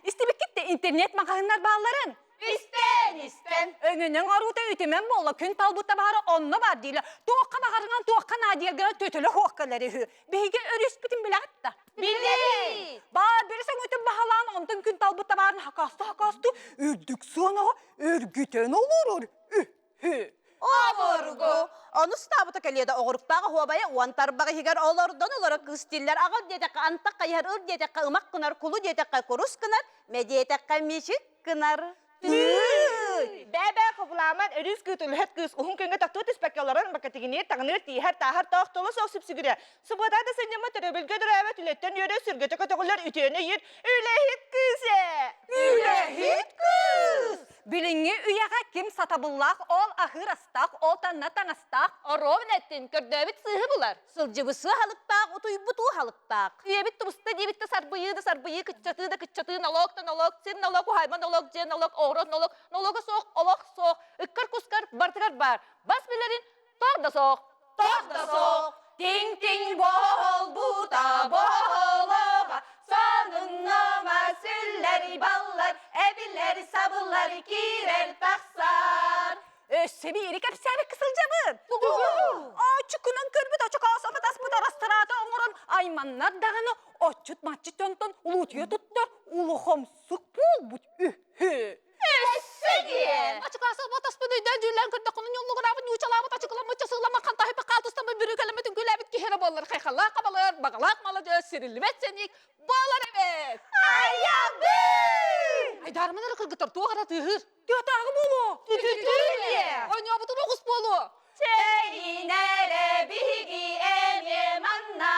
S10: Истибиккит да интернет маҕаһыыннар баалларын.
S12: Истэн, истэн.
S10: Өҥөнөҥ оруута үтүмэн буолла, күн талбыта баара онно бар диилэ. Туохха баҕарынан туохха наадыйаргынан төтөлө хуоккалар үһү. Биһиги өрүспүтүн билэҕит да?
S12: Билэбит!
S10: Баа били сөҥүтүн баһалаан, онтон күн талбыт табаарын хакаасту-хакаасту үрдүк сыанаҕа өргүтэн олорор үһү.
S12: Обургу! Ону ыстаабыта кэлиэ да оҕуруктаах оһуобайа уон тарбах иһигэр олордон олоро кыыс дииллэр аҕал диэтэххэ антах хайыһар ыл диэтэххэ ымах гынар кулу диэтэххэ курус гынар мэ диэтэххэ мичик гынар.
S19: Тыый! Бээ-бээ хобулааман өрүүс кыыс үлэһит кыыс уһун күҥҥэ тохтуу түспэккэ олорон бакатигиниир таҥныыр тииһэр тааһар тоох толо суох сүпсүгүрэ субуотаа да сынньаммыт өрөбүлгэ дөрөөбөт үлэттэн үөрэ сүргэтэ көтөҕүллэр үтүөнү ыйыр үлэһит кыыс ээ
S10: Үлэһит кыыс! Билиҥҥи үйэҕэ ким сатабыллаах ол аһыыр астаах, ол танна таҥастаах.
S7: Оруобун эттин, көрдөөбүт сыыһы булар.
S12: Сылдьыбыт сыаһалыктаах, утуйбут ууһалыктаах.
S7: Үйэбит тубуста диэбит да сарбыйыы да сарбыйыы, кыччатыы да кыччатыы, налог да налог, сир налог, уһаайба налог, дьиэ налог, оҕуруот налог, налога суох, олох суох, ыккар-кускар барытыгар баар. Бас билэрин тор да суох.
S12: Тор да суох.
S1: Тиҥ-тиҥ буолбута буолуоҕа, сонуннума сүллэр баллар, эбиллэр сабыллар киирэр тахсар.
S10: Өссө биири кэпсээбиккэ сылдьабын. Оччукунан көрбүт очукоос опытаспыт арастыраата оҥорон айманнар даҕаны отчут-маччыт дьонтон улуутуйа туттар улухомсук буолбут үһү.
S12: Өссө!
S7: Этэ
S20: Ачыкаасы батаспын өйдөөн дьүүллээн көрдөххүнэ ньуллугураабыт ньуучалаабыт ачыкыламмыт часыыламмыт хантаһыйбыт хаалтыстаммыт бүрүүкэлэммит үҥкүүлээбит киһи эрэ буоллар хайхаллаах хабалар баҕалаах маладьыас сириллибэт сэниик буолар эбит!
S7: Айабыы!
S20: Айдаарыман эрэ кыргыттар туох эрэ тыаһыыр.
S7: Тыатааҕы буолуо!
S20: Түтүтүр Оонньообутун оҕус буолуо!
S7: Чэйинэрэ биһиги эмиэ манна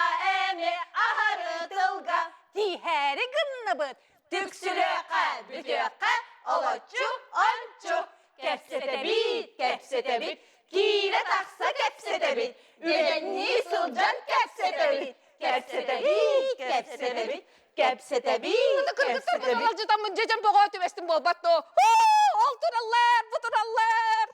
S7: эмиэ аһары тылга тииһээри гынныбыт. Түксүлүөххэ, бүтүөххэ, олоччу, ончу. Кэпсэтэбит, кэпсэтэбит, киирэ-тахса кэпсэтэбит, үгэннии сылдьан кэпсэтэбит, кэпсэтэбит, кэпсэтэбит, кэпсэтэбит,
S20: кэпсэтэбит. Алдьытаммын дьэдьэн боҕоо түбэстим буолбат дуо? Ол тураллар, бу тураллар.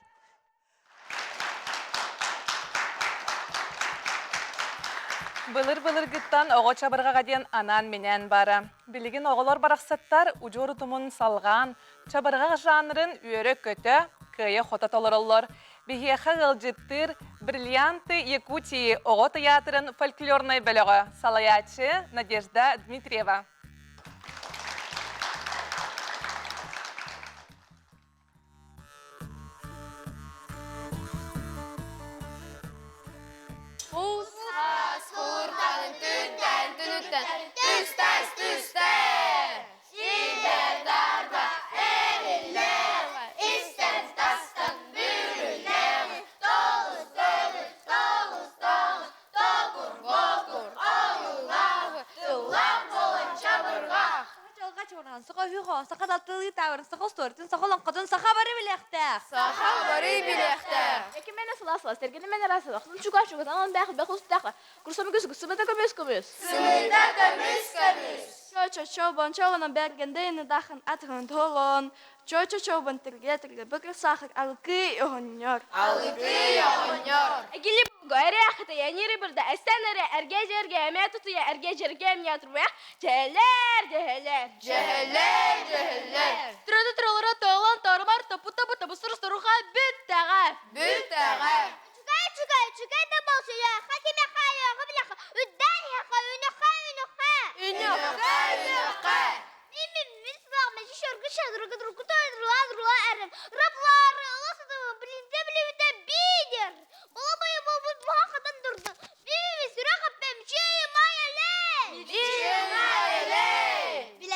S1: Былыр-былыргыттан оҕо чабырҕаҕа диэн анаан-минээн баара. Билигин оҕолор барахсаттар удьуор утумун салҕаан, чабырҕах жанрын үөрэ-көтө, кыайа-хото толороллор. Биһиэхэ ыалдьыттыыр «Бриллианты Якутии» оҕо тыйаатырын фольклорнай бөлөҕө, салайааччы Надежда Дмитриева.
S21: Ус-ас куртанын түнтэн түнүттэн түс-тас түстэ. Сидер-дарба эриллэҕэ истэн-тастан бүрүллэҕи тоҕус төгүл тоҕус тоҕус токур-бокур ойуулааҕы тыллаах буолан чабырҕах.
S22: Чалга чуораан, саха үһү саха талтылыы таабырын, саха устуоруйатын, саха олоҥхотун, саха бары билиэхтээх.
S21: Саха бары билиэхтээх.
S22: Экимэнэ сылаас сэргэнэмэн араас сылах, чугас чугас, анан бээх бэх устаах, курсамы көс сымыта көмүс көмүс.
S21: Сымыта көмүс көмүс.
S22: Чо чо бон чолонон бэргэндэйини дахын атыгын толон, чо чо чо бон тирге тирге быкыр сахыр алыкый оһонньор.
S21: Алыкый оҕонньор.
S22: Эгили Эрээхите янири бирде эстен эре эрге жерге эме тутуя эрге жерге эмне турбая Дьэһэлэр, дьэһэлэр.
S21: Дьэһэлэр, дьэһэлэр.
S22: Түрөтө түрөлөрө тоолон торумар топу тобу тобусур суруха бүттэҕэ.
S21: Бүттэҕэ.
S23: Үчүгэй, үчүгэй, үчүгэй да болсуйа, хатиме хайыгы билэхэ, үддэн иһэхэ, үнөхэ, үнөхэ.
S21: Үнөхэ, үнөхэ.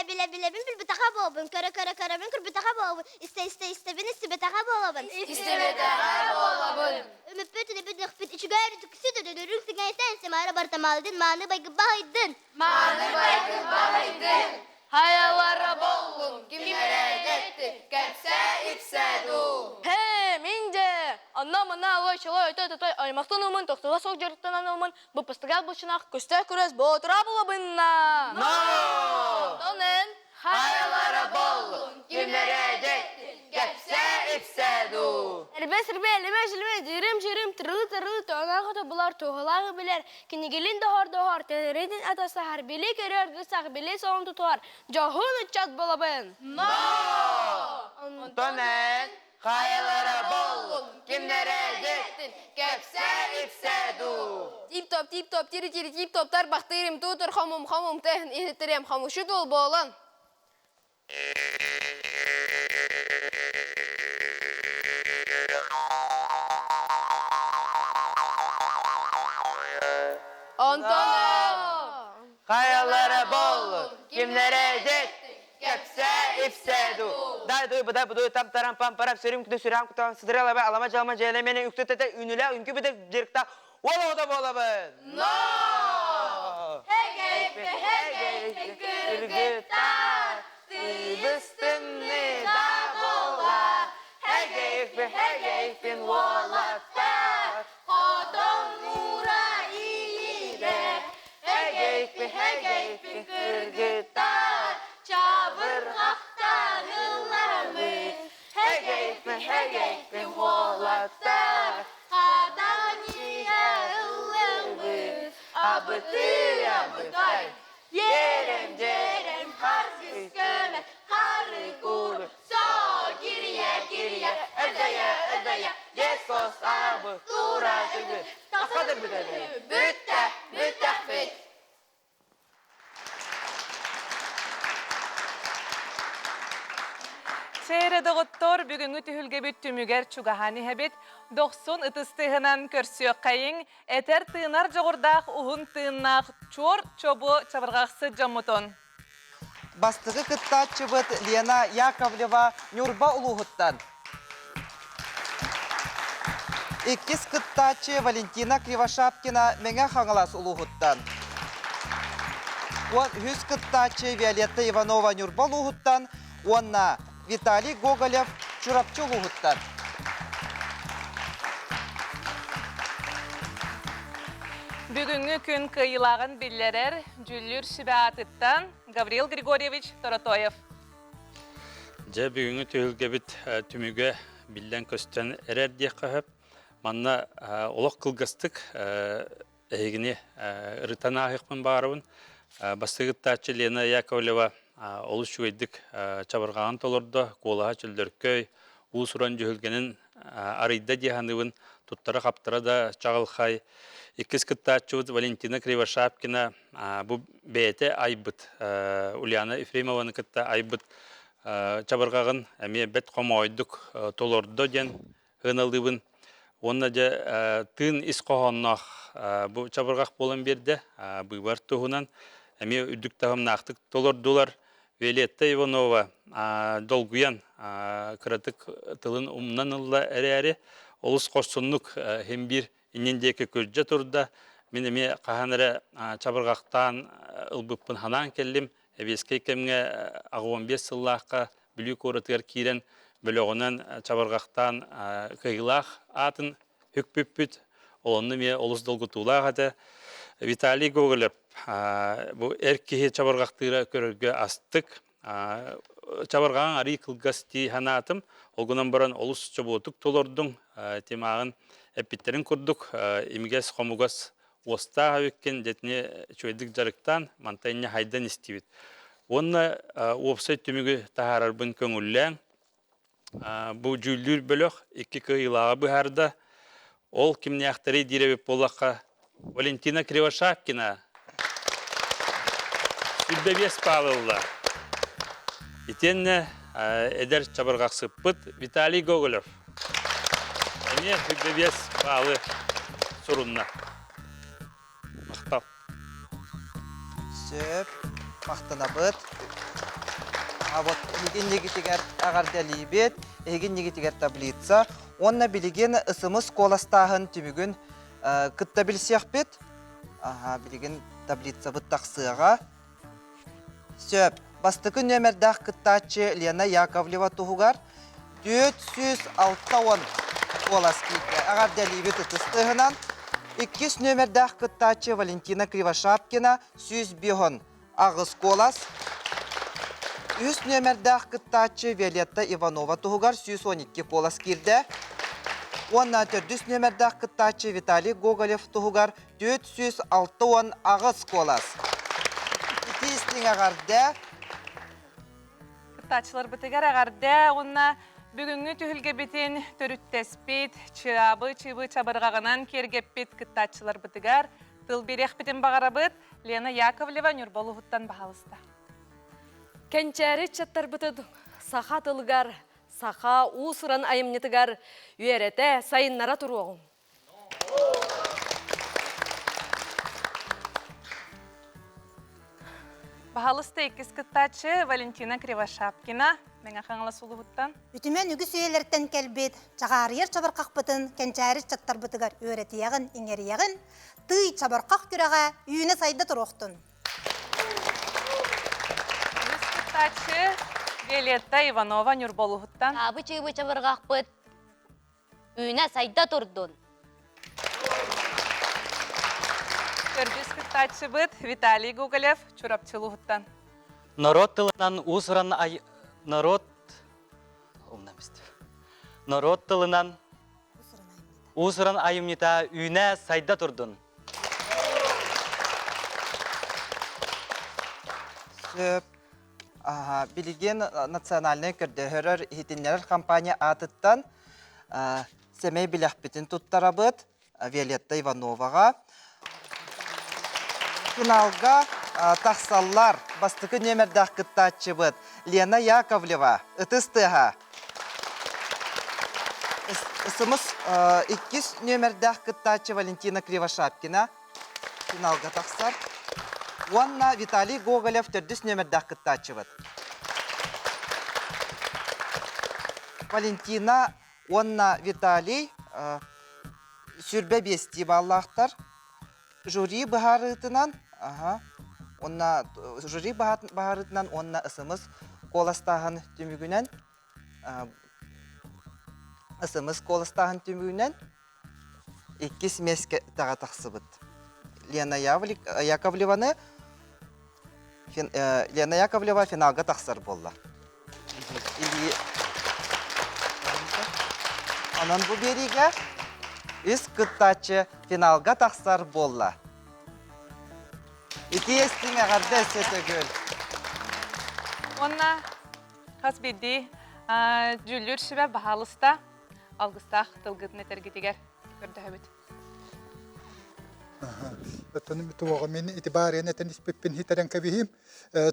S23: Билэ билэбин билбэтэҕэ буолабын, көрө көрө көрөбүн көрбүтэҕэ буолабын, истэ истэ истэбин истибэтэҕэ буолабын.
S21: Истибэтэҕэ буолабын.
S23: Үмүппүт үнүппүт нөхпүт үчүгэй үрдүксү төдөрүк сиҥэйсэн симара бартамаалдын мааны байгы баһыйдын.
S21: Мааны байгы баһыйдын. Хайалара боллун, кимнэрэ этэттин, кэпсээ-ипсээ дуу.
S22: Хэ, мин дьэ, онно-манна алой чолой өтө тотой аймахтан умун тохтула суох дьарыктанан умун быппастыгар бучунах көстөөх күрэс боотура булабынна.
S21: Но!
S22: Тонен
S21: Хайалара боллун, кимнэрэ этэттин, кэпсээ-ипсээ дуу.
S22: Эрбэ-сирбэ, элимэ-жилимэ, дьирим-жирим, тырылы-тырылы, тоонааҕы булар, туһалааҕы билэр, кинигилин доһор-доһор, тэлэритин атастаһар, били көрөр гысах, били солон тутуһар, дьоһун ыччат буолабын.
S21: Но! Онтон эн хайалара боллун, кимнэрэ этэттин, кэпсээ-ипсээ дуу.
S22: Тип-топ, тип-топ, тири-тири, тип-топтар бахтыырым, туутур хомум, хомум, тэһин иһиттерем, хомушу дул буолан.
S21: Онтон
S2: Хайалара боллун, кимнэрэ этэттин, кэпсээ-ипсээ дуу. Дай дуй быдай будуй там тарам пам парам сүрүм күтү сүрам кутам сыдыралаба алама жалма жээлемени үктөтөтө үнүлэ үҥкү бүтэ жырыкта Уол буолабын!
S21: Но! Хэгэй, хэгэй,
S2: кыргыттар, тыйбыстынны да буолар. Хэгэй, хэгэй, уолаттар,
S21: хотон муура илигэ.
S2: Хэгэй, хэгэй, кыргыттар,
S21: чабырҕахтан ыллараммыт.
S2: Хэгэй, хэгэй, уолаттар,
S21: Хадан иһэ ыллыҥбыт,
S2: абыты абытай,
S21: Ерем жерем харгыс көмө, хары куру, со кирия кирия,
S2: ödeye ödeye, Yeskos abı, тура түгү, тақадыр бүтәді.
S21: Бүттэ, бүттэ бит.
S1: Чээрэ доҕоттор, бүгүҥҥү түһүлгэбит түмүгэр чугаһаан иһэбит. Дохсун ытыс тыаһынан көрсүөххэйиҥ, этэр-тыынар дьоҕурдаах уһун тыыннаах чуор чобуо чабырҕахсыт дьоммутун.
S2: Бастакы кыттааччыбыт Лена Яковлева Ньурба улууһуттан. Иккис кыттааччы Валентина Кривошапкина Мэҥэ Хаҥалас улууһуттан. Үһүс кыттааччы Виолетта Иванова Ньурба улууһуттан уонна Виталий Гоголев Чурапчы улууһуттан.
S1: Бүгүҥҥү күн кыайыылааҕын биллэрэр дьүүллүүр сүбэ аатыттан Гаврил Григорьевич Торотоев.
S14: Дьэ, бүгүҥҥү түһүлгэбит түмүгэ биллэн-көстөн эрэр диэххэ сөп. Манна олох кылгастык эһигини ырытан ааһыахпын баҕарабын. Бастакы кыттааччы Лена Яковлева олус үчүгэйдик чабырҕаҕын толордо, куолаһа чөллөркөй, уус-уран дьүһүлгэнин арыйда дии саныыбын, туттара-хаптара да чаҕылхай. Иккис кыттааччыбыт Валентина Кривошапкина бу бэйэтэ айбыт Ульяна Ефремованы кытта айбыт чабырҕаҕын эмиэ бэрт хомоҕойдук толордо диэн сыаналыыбын. Уонна дьэ тыын ис хоһоонноох бу чабырҕах буолан биэрдэ. Быыбар туһунан эмиэ үрдүк таһымнаахтык толордулар. Виолетта Иванова долгуйан кыратык тылын умнан ылла эрээри, олус хорсуннук иһин биир иннин диэки күрдьэ турда. Мин эмиэ хаһан эрэ чабырҕахтаан ылбыппын санаан кэллим. Эбиэскэй кэмҥэ 85 сыллаахха Бүлүү куоратыгар киирэн бөлөҕүнэн чабырҕахтаан кыайыылаах аатын үкпүппүт. Ол онно эмиэ олус долгутуулаах этэ. Виталий Гоголев бу эр киһи чабырҕахтыыра көрөргө астык. Чабырҕаҕын арыый кылгас дии санаатым. Ол гынан баран олус чобуотук толордуҥ. Тимааҕын эппиттэрин курдук имигэс хомугас уостаах эбиккин дьэтини үчүгэйдик дьарыктаан мантан инньэ хайдан истибит. Уонна уопсай түмүгү таһаарарбын көҥүллээҥ. Бу дьүүллүүр бөлөх икки кыайыылааҕы быһаарда. Ол кимнээхтэрий диир эбит буоллахха, Валентина Кривошапкина 25 баал ылла. Итиэннэ эдэр чабырҕахсыппыт Виталий Гоголев эмиэ 25 баалы сурунна. Махтал.
S2: Сөп, махтанабыт. А вот эһиги иннигитигэр эҕэрдэлиибит, эһиги иннигитигэр таблица. Уонна билигин ысымыс куоластааһын түмүгүн кытта билсиэхпит. Аха, билигин таблицабыт тахсыаҕа. Сөп. Бастакы нүөмэрдээх кыттааччы Лена Яковлева туһугар 460 куолас киирдэ. Эҕэрдэлиибит ытыс тыаһынан. Иккис нүөмэрдээх кыттааччы Валентина Кривошапкина 105 аҕыс куолас. Үһүс нүөмэрдээх кыттааччы Виолетта Иванова туһугар 112 куолас киирдэ. Уонна төрдүс нүөмэрдээх кыттааччы Виталий Гоголев туһугар 468 куолас. Ити истиҥ эҕэрдэ.
S1: Кыттааччыларбытыгар эҕэрдэ уонна бүгүҥҥү түһүлгэбитин төрүттэспит, чыабы чыбы чабырҕаҕынан киэргэппит кыттааччыларбытыгар тыл биэриэхпитин баҕарабыт. Лена Яковлева Ньурба улууһуттан баһаалыста.
S7: Кэнчээри ыччаттарбытын саха тылыгар, саха уус-уран айымньытыгар үөрэтэ, сайыннара туруоҕуҥ.
S1: Баһалыста иккис кыттааччы Валентина Кривошапкина, Мэҥэ Хаҥалас улууһуттан.
S12: Үтүмэн үгүс үйэлэртэн кэлбит чаҕаарыйар чабырҕахпытын кэнчээри ыччаттарбытыгар үөрэтиэҕин, иҥэриэҕин, тыый чабырҕах күрэҕэ үүнэ-сайда туруохтун!
S1: Үһүс кыттааччы Виолетта Иванова Ньурба улууһуттан.
S15: Аабы-чыыбы чабырҕахпыт Үүнэ-сайда турдун!
S1: Төрдүс кыттааччыбыт Виталий Гоголев Чурапчы улууһуттан.
S18: Норуот тылынан уус-уран ай... Норуот... Норуот тылынан уус-уран айымньыта үүнэ-сайда турдун!
S2: Сөп. Билигин национальнай көрдөһөрөр иһитиннэрэр компания аатыттан сэмэй билэхпитин туттарабыт Виолетта Ивановаҕа. Финалга тахсаллар. Бастакы нүөмэрдээх кыттааччыбыт Лена Яковлева, ытыс тыаһа. Ысымыс иккис нүөмэрдээх кыттааччы Валентина Кривошапкина финалга тахсар. Уонна Виталий Гоголев төрдүс нүөмэрдээх кыттааччыбыт. Валентина уонна Виталий сүрбэ биэстии бааллаахтар. Жюри быһаарыытынан, аха, уонна жюри быһаарыытынан уонна СМС куоластааһын түмүгүнэн СМС куоластааһын түмүгүнэн иккис миэстэҕэ тахсыбыт. Лена Яковлеваны Лена Яковлева финалга тахсар буолла. Онон бу биэриигэ үс кыттааччы финалга тахсар буолла. Ити эстиҥ эҕэрдэ өссө төгүл.
S1: Уонна хас биирдии дьүүллүүр сүбэ баһаалыста алгыстаах тылгытын этэргитигэр көрдөһөбүт.
S16: Оттон туоҕа мин ити баарыан этэн испиппин хитэрэн кэбиһиим.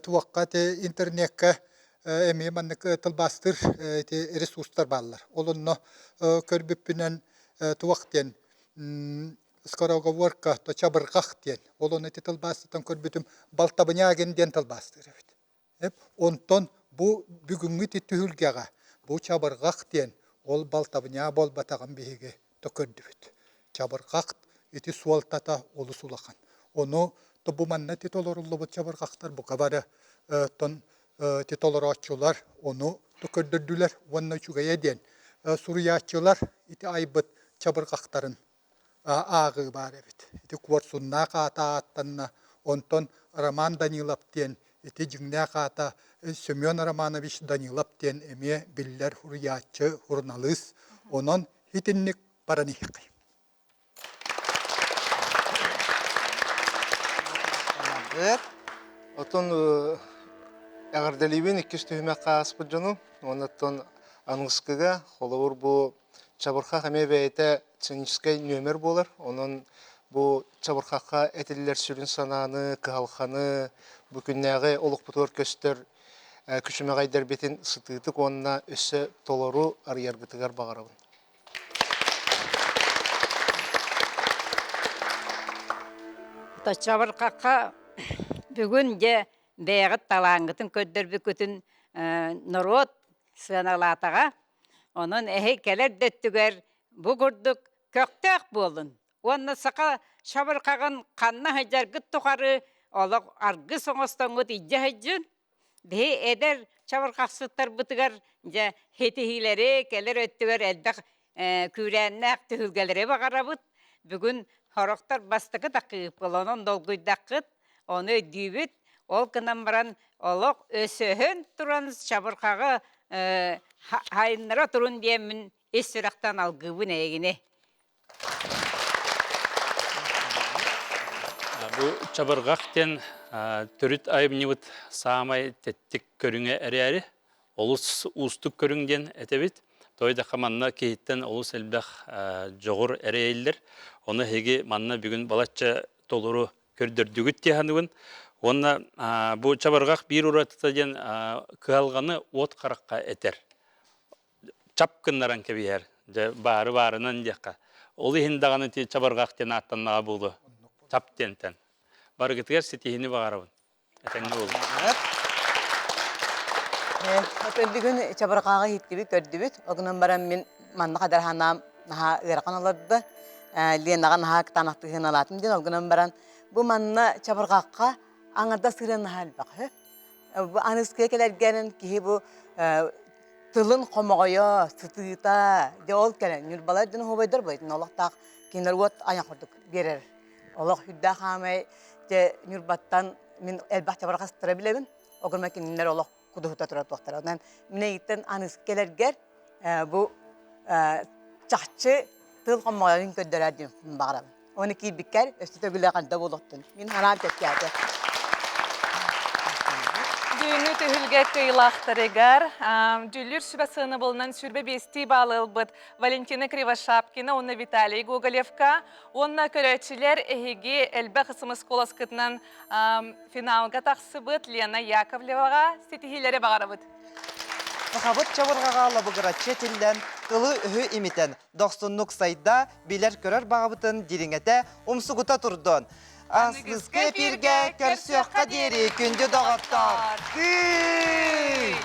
S16: Туохха ити интернекка эмиэ маннык тылбаастыыр ити ресурстар бааллар. Ол онно көрбүппүнэн туох диэн скороговорка то чабырҕах диэн. Ол ону ити тылбаастатан көрбүтүм Балтабынягин диэн тылбаастыыр эбит. Онтон бу бүгүҥҥү ити түһүлгэҕэ бу чабырҕах диэн ол балтабыньаа буолбатаҕын биһиги да көрдүбүт. Чабырҕах ити суолтата олус улахан. Ону бу манна ити толоруллубут чабырҕахтар бука бары оттон ити толорооччулар ону да көрдөрдүлэр уонна үчүгэйэ диэн суруйааччылар ити айбыт чабырҕахтарын ааҕыы баар эбит. Ити Куорсуннаах аата ааттанна, онтон Роман Данилов диэн ити дьиҥнээх аата Семен Романович Данилов диэн эмиэ биллэр суруйааччы, суруналыыс. Онон итинник баран иһиэххэй.
S8: Оттон эҕэрдэлиибин иккис түһүмэххэ ааспыт дьону. Уонна аныгыскыга холобур бу Чабырхах эмиэ бэйэтэ сценическэй нүөмэр буолар. Онон бу чабырхахха этиллэр сүрүн санааны, кыһалҕаны, бу күннээҕи олохпутугар көстөр күчүмэҕэйдэрбитин сытыытык уонна өссө толору арыйаргытыгар баҕарабын.
S13: Чабырхахха бүгүн дьэ бэйэҕит талааҥҥытын көрдөрбүккүтүн норуот сыаналаатаҕа. Онон эһи кэлэр да өттүгэр бу курдук көхтөөх буолун уонна саха чабырҕаҕын ханна сылдьаргыт тухары олох аргыс оҥостоҥҥут илдьэ сылдьын. Биһи эдэр чабырҕахсыттарбытыгар дьэ ситиһиилэри кэлэр өттүгэр элбэх күүрээннээх түһүлгэлэри баҕарабыт. Бүгүн сорохтор бастакы такыыппыл, онон долгуйдаххыт, ону өйдүүбүт. Ол гынан баран олох өсөһөн туран чабырҕаҕы хайыннара турун диэммин ис сүрэхтэн алгыыбын эйигини.
S14: Бу чабырҕах диэн төрүт айымньыбыт саамай тэттик көрүҥэ эрээри, олус уустук көрүҥ диэн этэбит. Тоҕо манна киһиттэн олус элбэх дьоҕур эрэйиллэр. Ону эһиги манна бүгүн балачча толору көрдөрдүгүт дии саныыбын. Уонна бу чабырҕах биир уратыта диэн кыһалҕаны уот харахха этэр. Чап гыннаран кэбиһэр. Дьэ баары баарынан диэххэ. Ол иһин даҕаны ити чабырҕах диэн ааттаннаҕа буолуо. Чап диэнтэн. Барыгытыгар ситиһиини баҕарабын. Этэҥҥэ буолуҥ.
S17: Оттон бүгүн чабырҕаҕы иһиттибит, көрдүбүт. Ол гынан баран мин манна хадар санаам наһаа ыарахан олордо. Ленаҕа наһаа кытаанахтык сыаналаатым диэн. Ол гынан баран бу манна чабырҕахха аҥардас сыыран наһаа элбэх үһү. Бу аныскыга кэлэргэнэн киһи бу тылын хомоҕойо, сытыыта, дьэ ол кэлэн Ньурбалар дьон уһуобайдар буолан олохтоох кинилэр уот айах курдук биэрэр. Олох үрдээх хаамай дьэ Ньурбаттан мин элбэх чабырҕастара билэбин. Огурма кинилэр олох кудуһута турар туохтара. Онон мин эйигиттэн аныыс кэлэргэр бу чахчы тыл хомоҕойун көрдөрөр диэн баҕарабын. Оны киирбиккэр өссө төгүлэ ханта буолуохтун. Мин хараам чэпчээтэ.
S1: Бүгүҥҥү түһүлгэ кыайыылаахтарыгар дьүүллүүр сүбэ сыанабылынан сүүрбэ биэстии баалы ылбыт Валентина Кривошапкина уонна Виталий Гоголевка уонна көрөөччүлэр эһиги элбэх СМС куоласкытынан финалга тахсыбыт Лена Яковлеваҕа ситиһиилэри баҕарабыт.
S2: Сахабыт чабырҕаҕа лабыгыраччы этиллэн, тылы-өһү имитэн, дохсуннук сайда, билэр-көрөр баҕабытын дириҥэтэ, умсугута турдун. Аныгыскы эфиргэ көрсүөххэ диэри күндү доҕоттор! Тыый!